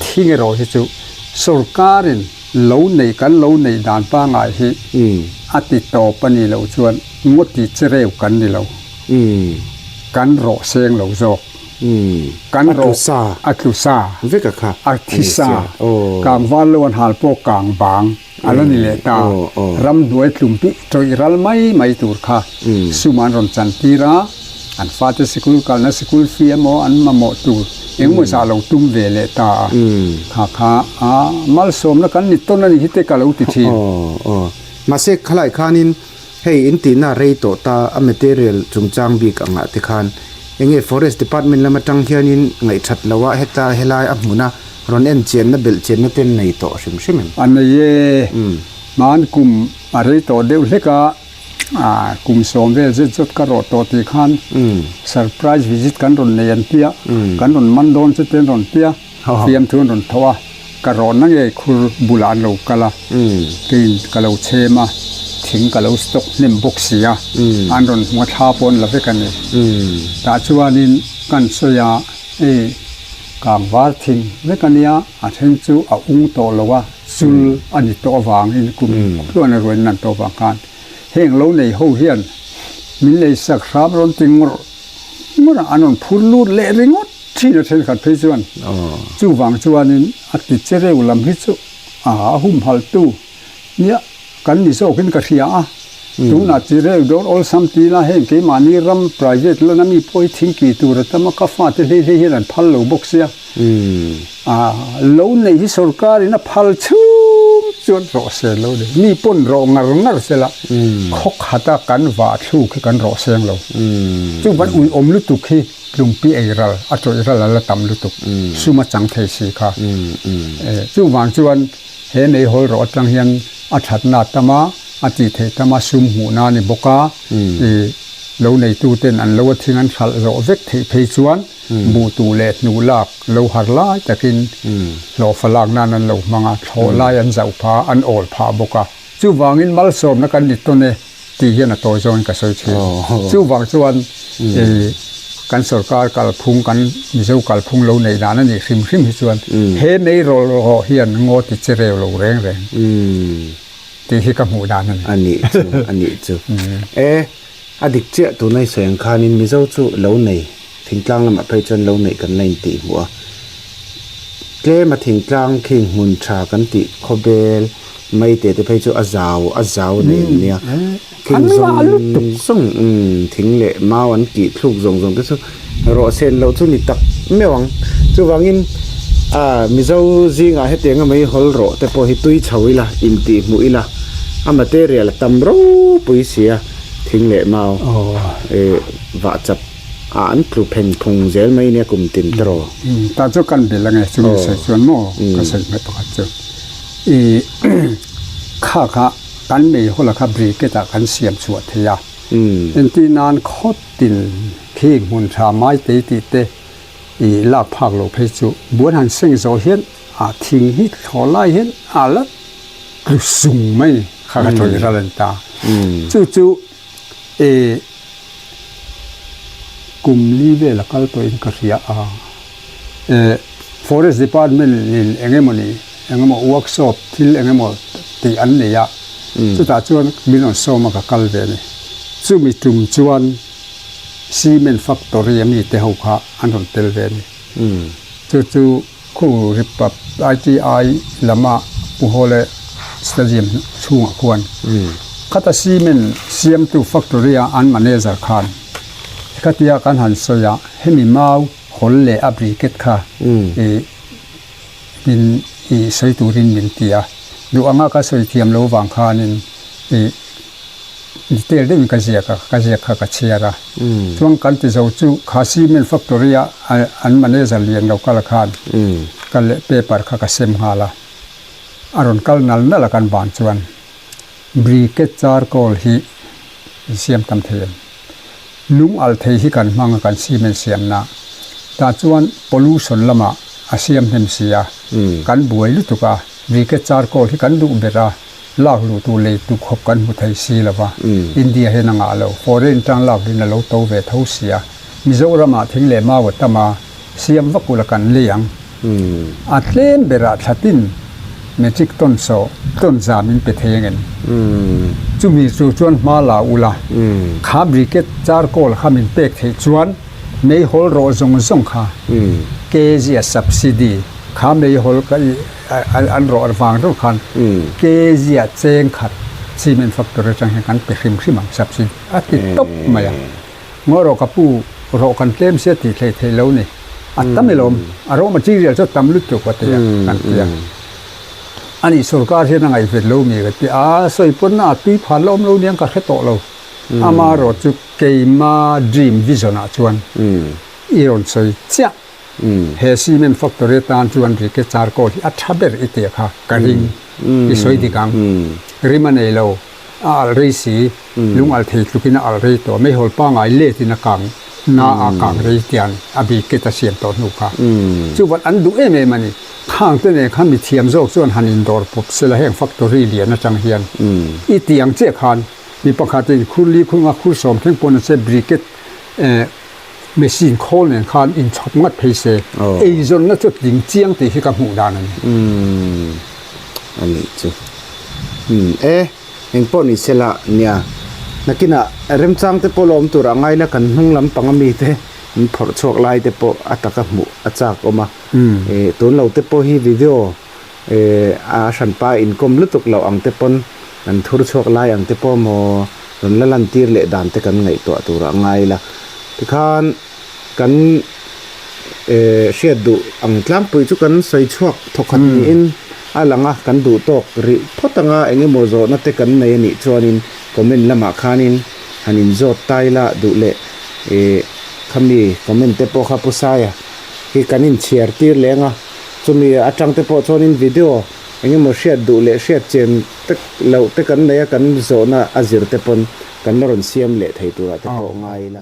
thing erawh hi chu sorkarin lo neih kan lo neih dan pangai hi a ti tawp a nih loh chuan ngaw ti che reu kan ni lo, kan rawh seng lo zawk. Kan rawh a tlu sa, vek a kha a thi sa, kang val lo an hal pawh kang bang a la ni leh ta, ramhnuai tlum pi tawih ral mai mai tur kha sum an rawn chan tir a, an fate sikul kalna sikul fee emaw an mamawh tur engemaw zah lo tum ve leh ta a, kha kha a malsawmna kan ni tawn a ni hi te ka lo ti thin. Mahse khalai khanin Hei in tihna rei tawh ta a material chungchang bik angah te khan enge forest department lam atang hianin ngaihthat lo a heta helai a hmuna rawn en chianna belh chianna ten nei tawh hrim hrim em? A nei e, hman kum a rei tawh deuh hlek a, kum sawm vel zet zawt ka rawh tawh tih khan surprise visit kan rawn nei an tia, kan rawn man dawn chu te an rawn tia. Fiamthu an rawn tho a, ka rawhna ngei khur bulah an lo kal a, keiin ka lo chhem a, thing ka lo stock hnem bawk si a, an rawn hmu a thla pawh an la vek a ni. Tah chuanin kan sawi a, hei kangvar thing vek a nia, a then chu a ung tawh lo a, chul a ni tawh avangin kum tluan a ruain an tawh avang khan heng lo nei ho hian min lei sak hram rawn ti ngawrh. ngawt a, an rawn phur lut leh ringawt thin a thenkhat phei chuan. Chuvang chuanin a ti che reuh lam hi chu a humhaltu nia kan ni zawkin ka hria a. Tunah chi reuh dawn awlsam tina heng keimahni ram private lana mi pawh hi thingki tur a tam a, ka fate hlei hlei hian an phal lo bawk sia. A lo nei hi sorkarin a phal chhung chuan rawh sel lo ni. Mi pawn rawh ngar ngar sela khaw khata kan vah thluk hi kan rawh seng lo. Chuvan uiawm lutuk hi tlumpi ei ral a tawih ral a la tam lutuk sum a chang thei si kha. Chuvang chuan he meihawl rawh atang hian a thatna tam a, a tih theih tam a sum hmuhna a ni bawk a. Lo neituten an lo a thing an hralh zawh vek theih phei chuan Buh tuh leh hnuh lak lo har lai takin hlawhfa lak nan an lo hmang a, thlawh lai an zauh phah a, an awl phah bawk a. Chuvangin malsawmna kan ni tawn e tih hian a tawi zawngin ka sawi thin. Chuvang chuan kan sorkar kalphung, kan Mizo kalphung lo neih dan a nih hrim hrim hi chuan he mei rawlh rawh hian ngaw ti che reu lo reng reng tih hi ka hmuh dan a ni. A nih chu, a nih chu. E, a dik chiah tuna i sawi ang khanin Mizo chu lo nei. Thingtlang lamah phei chuan lo neih kan la intih hmuh a, tlema thingtlang khing hmun tha kan tih khawbel mai te te phei chu a zau a zau nei an nia. Khing zawng zawng umm thing leh mau an tih thluk zawng zawng te chu rawh sen loh chu ni tak meuh ang. Chuvangin ah Mizo zingah hetianga mai hawl rawh te pawh hi tui chho ila intih hmuh ila a material a tam ropui sia thing leh mau eh vah chap. Ah an tlu phen phung zel mai nia kum tin te rawh. Tah chu kan bel ange chu mi sawi chuan maw ka sawi hmeh pakhat chu i kha kha kan mei hawla kha briquette ah kan siam chhuah thei a entir nan khaw tin khi hmun tha mai tei tih te i lak phak loh phei chu buan han seng zawh hian a thing hi thlawh lai hian a la tlu sung mai ni kha kha tawih ral an ta chu chu E, kum li vel a kal tawhin ka hria a. E, Forest Department in eng emawni, eng emaw workshop thil eng emaw tih an nei a, chutah chuan min rawn sawm a ka kal ve a ni. Chumi tum chuan cement factory a mite ho kha an rawn tel ve a ni. Chu chu. Khu Ripap ITI lama Pu Hawle Stadium chhungah khuan khata cement siamtu factory a an manager khan khatia kan han sawi a, hemi mau hawl leh a briquette kha ih min ih sawi turin min ti a, duh anga ka sawi thiam lo vang khanin ih Detail deuhin ka ziak a, ka ziak kha ka chhiar a. Chuan kan ti zo chu kha cement factory a an manager lian lo kal khan ka leh paper kha ka sem nghal a. A rawn kal nal nal a kan ban chuan briquette charcoal hi in siam tam thei em? Lung alh thei hi kan hmang a kan cement siamna. Tah chuan pollution lamah a siam hnem si a, kan buai lutuk a, briquette charcoal hi kan duh ber a. Lak luh tur lei tu khawp kan hmu thei si lo va, India hian a ngah lo, foreign tang lak luhin a lo to ve tho si a, Mizoram ah thing leh mau a tam a, siam vak ula kan lei ang. A tlem berah thlatin metric ton saw ton za min pe thei angem? Chumi chu chuan hma la ula, kha briquette charcoal kha min pek theih chuan meihawl rawh zawng zawng kha kg a subsidy kha meihawl ka An rawh vang deuh khan kg ah cheng khat cement factory atang hian kan pe hrim hrim ang subsidy a ti tawp mai a. Ngaw rawh ka pu rawh kan tlem sia tih thei thei lo ni. A tam ilawm a raw material chu a tam lutuk a ti a kan ti a. Ani sorkar hian a ngaihvet lo mi ka ti a sawi pawn a tui phan la awm lo niang ka hre tawh lo. Ama erawh chu keima dream vision ah chuan i rawn sawi chiah. He cement factory atan chuan Rike charcoal hi a tha ber i tih kha ka ring i sawi dik ang. Rim a nei lo, a alh rei si, lung alh thei tlukin a alh rei tawh, meihawl pangai let in a kang na a kang rei tiang a briquette a siam tawh hnu kha. Chuvan an duh em em a ni. Khang te nen khan mithiam zawk chuan han indawr pawp sela heng factory lian atang hian i tih ang chiah khan mi pakhatin khurli khunga khur sawm thleng pawn a che briquette Machine khawl nen khan inchhawp ngat phei se, eizawnna chu tling chiang tih hi ka hmuh dan a ni. Umm, a nih chu. Umm, e, eng pawh ni se la, nia. Nakinah remchang te pawh la awm tur a ngai la, kan hnung lampang ami te An phawrh chhuak lai te pawh a taka hmuh a chak awm a. Tun lo te pawh hi video a hranpa inkawm lutuk loh ang te pawn an thur chhuak lai ang te pawh maw rawn la lantir leh dan te kan ngaihtuah tur a ngai ila. Tikhan kan hriat duh ang tlangpui chu kan sawi chhuak thawkhat niin a lang a, kan duh tawk rih phawt anga eng emaw zawhna te kan nei a nih chuanin comment lamah khanin han inzawt ta ila duh leh khami comment te pawh kha Pu Saia hi kan inchhiar tir leng a, chumi atang te pawh chuanin video eng emaw hriat duh leh hriat chen tek loh te kan nei a, kan zawhna a zir te pawn kan la rawn siam leh thei turah te pawh ngai ila.